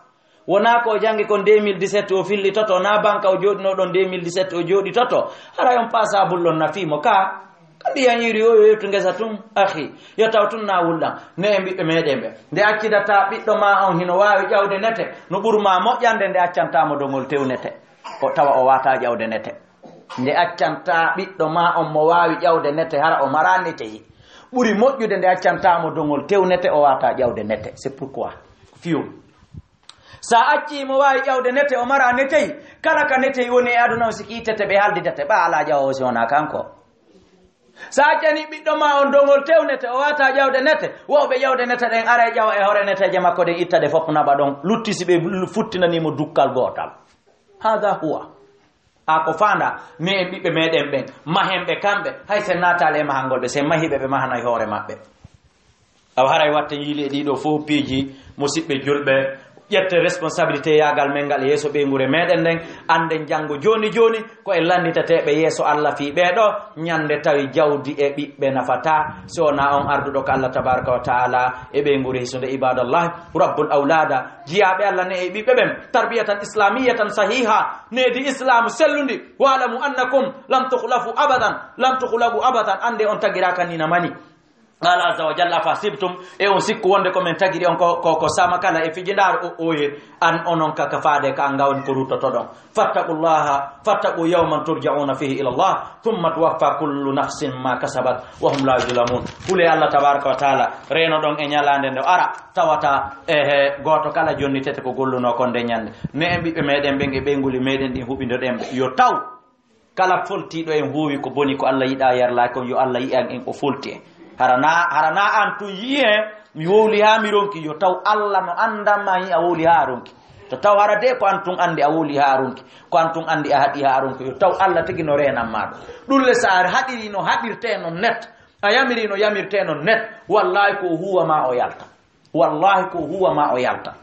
Wonaa ko o janngi kon deux mille dix-sept o fillitoto, naa banka o jooɗinoo ɗon deux mille dix-sept o jooɗitoto. Haray on passable ɗon nafii mo ka. Ka ndiyan iri o yo yettu ngesa tun, akhi. Yo taw tun na wulɗan. Ne e ɓiɓɓe meɗen ɓe. Nde accida ta ɓiɗɗo ma on hino waawi ƴawde nete, no ɓuri ma moƴƴande nde accanta mo dongol tew nete. O tawa o waata ƴawde nete. Nde accanta ɓiɗɗo ma on mo waawi ƴawde nete, hara o mara neteyi. Ɓuri moƴƴude nde accanta mo dongol tew nete, o waata ƴawde nete. C'est pourquoi. Fiyo. Sa accii mo waawi ƴawde nete, o mara neteyi. Kala ka neteyi woni e aduna on, si kiitete ɓe haldidete, ɓa alaa ƴawa o si wonaa kanko. Sa accani ɓiɗɗo ma on dongol tew nete, o waata ƴawde nete, wowɓe ƴawde nete ɗen ara e ƴawa e hoore neteeje makko ɗen, itta ɗe fof naɓa ɗon, lutti si ɓe futtinanii mo dukkal gootal. Hada huwa. A ko faanda, mais en ɓiɓɓe meɗen ɓen, mahen ɓe kamɓe, hay sen naataali e mahangol ɓe, sen mahiɓe, ɓe mahanay hoore maɓɓe. Awa haray watten yiili e ɗiɗo fof piiji, musiɓɓe julɓe, ƴette responsabilité yaagal men ngal e yeeso ɓeynguure meɗen nden, anden janngo jooni jooni, ko en lannditateeɓe yeeso Allah fii ɓee ɗo, ñande tawi jawdi e ɓiɓɓe nafataa, si wonaa on arduɗo ko Allah tabaraka wa taala e ɓeynguure hisunde, ibadallah, rabbul awlada, jiyaaɓe Allah ne e ɓiɓɓe ɓen, tarbiyatan islamiyatan sahiha, needi islamu sellundi, wa'lamu annakum lam tukhlafu abadan, lam tukhlabu abadan, ande on tagiraaka ni na mani. Qala azza wa jalla, afahasibtum, e on sikku wonde ko men tagiri on ko, ko, ko sama kala e fijindaaru o, oye, an onon ka, ka faade ka an ngawni ko ruttotoɗon. Fattaqullaha, fattaqu yawman turja'una fihi ila Allah, thumma tuwaffa kullu nafsin ma kasabat, wa hum la yuzlamun. Hule Allah tabaraka wa taala, reenoɗon e ñalaande nde o ara, tawata, e, he, gooto kala jonnitete ko gollunoo kon nde ñande. Ne en ɓiɓɓe meɗen ɓen e ɓeynguuli meɗen ɗin huɓindoɗen ɓe. Yo taw Kala foltiiɗo en huuwi ko boni, ko Allah yiɗaa yarlaaki on, yo Allah yi'an en o folti en. Hara na, hara na an tun yi'i en, mi wowli haa mi ronki, yo taw Allah no anndan ma yi'a wowli haa a ronki. To taw hara de ko an tun anndi a wowli haa a ronki, ko an tun anndi a haɗi haa a ronki, yo taw Allah tigi no reenan ma ɗum. Ɗum le so a haɗiri no haɗirtee non net, a yamiri no yamirtee non net, wallahi ko huuwa ma o yalta. Wallahi ko huuwa ma o yalta.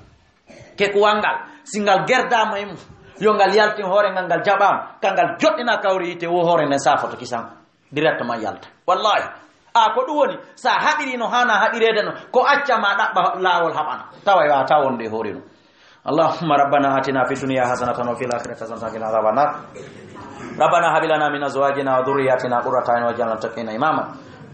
Kekuwal ngal, si ngal gerdaama e mum, yo ngal yaltin hoore ngal, ngal jaɓaama, ka ngal joɗɗina kawri yiite wo hoore nden saafoto kisan, directement yalta. Wallahi. A ko ɗum woni, sa haɗiri no hana haɗireede no, ko acca ma ɗaɓɓa laawol haɓana. Tawa yo a taw wonde e hoore ɗum. اللهم ربنا آتنا في الدنيا حسنة وفي الآخرة حسنة وقنا عذاب النار. ربنا هب لنا من أزواجنا وذرياتنا قرة أعين واجعلنا للمتقين إماما.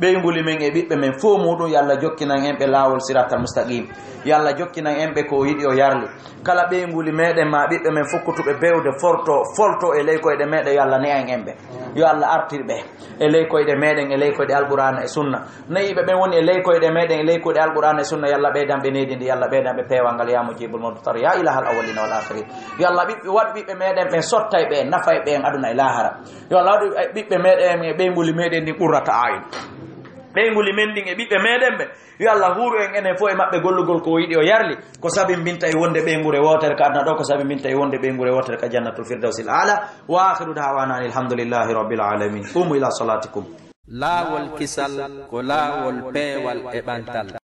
Ɓeynguuli men e ɓiɓɓe men fof muɗum, yo Allah jokkinan en ɓe laawol siratal mustaqim. Yo Allah jokkinan en ɓe ko o yiɗi o yarli. Kala ɓeynguuli meɗen ma ɓiɓɓe men fukkutuɓe bewde forto, folto e ley koyɗe meɗen, yo Allah ne'an en ɓe. Yo Allah artir ɓe e ley koyɗe meɗen, e ley koyɗe Alqur'aana e Sunna. Nayiiɓe ɓen woni e ley koyɗe meɗen, e ley koyɗe Alqur'aana e Sunna, yo Allah ɓeydan ɓe needi ndi, yo Allah ɓeydan ɓe peewal ngal, ya mujibul mudtar, ya ilahal awwalina wal akhirin. Yo Allah ɓiɓɓe, waɗ ɓiɓɓe meɗen ɓen sottay ɓe, nafay ɓe en aduna e lahara. Yo Allah waɗu ɓiɓɓe meɗen e ɓeynguuli meɗen ndi qurrata a'yun. Ɓeynguuli men ndin e ɓiɓɓe meɗen ɓe, yo Allah huuru en enen fof e maɓɓe gollugol ko o yiɗi o yarli, ko sabimbinta e wonde ɓeynguure wootere ka aduna ɗo, ko sabimbinta e wonde ɓeynguure wootere ka jannatul firdawsil aala. Wa akhiru da'wana anil hamdulillahi rabbil alamin. Qumu ila salatikum. Laawol kisal ko laawol peewal e ɓantal.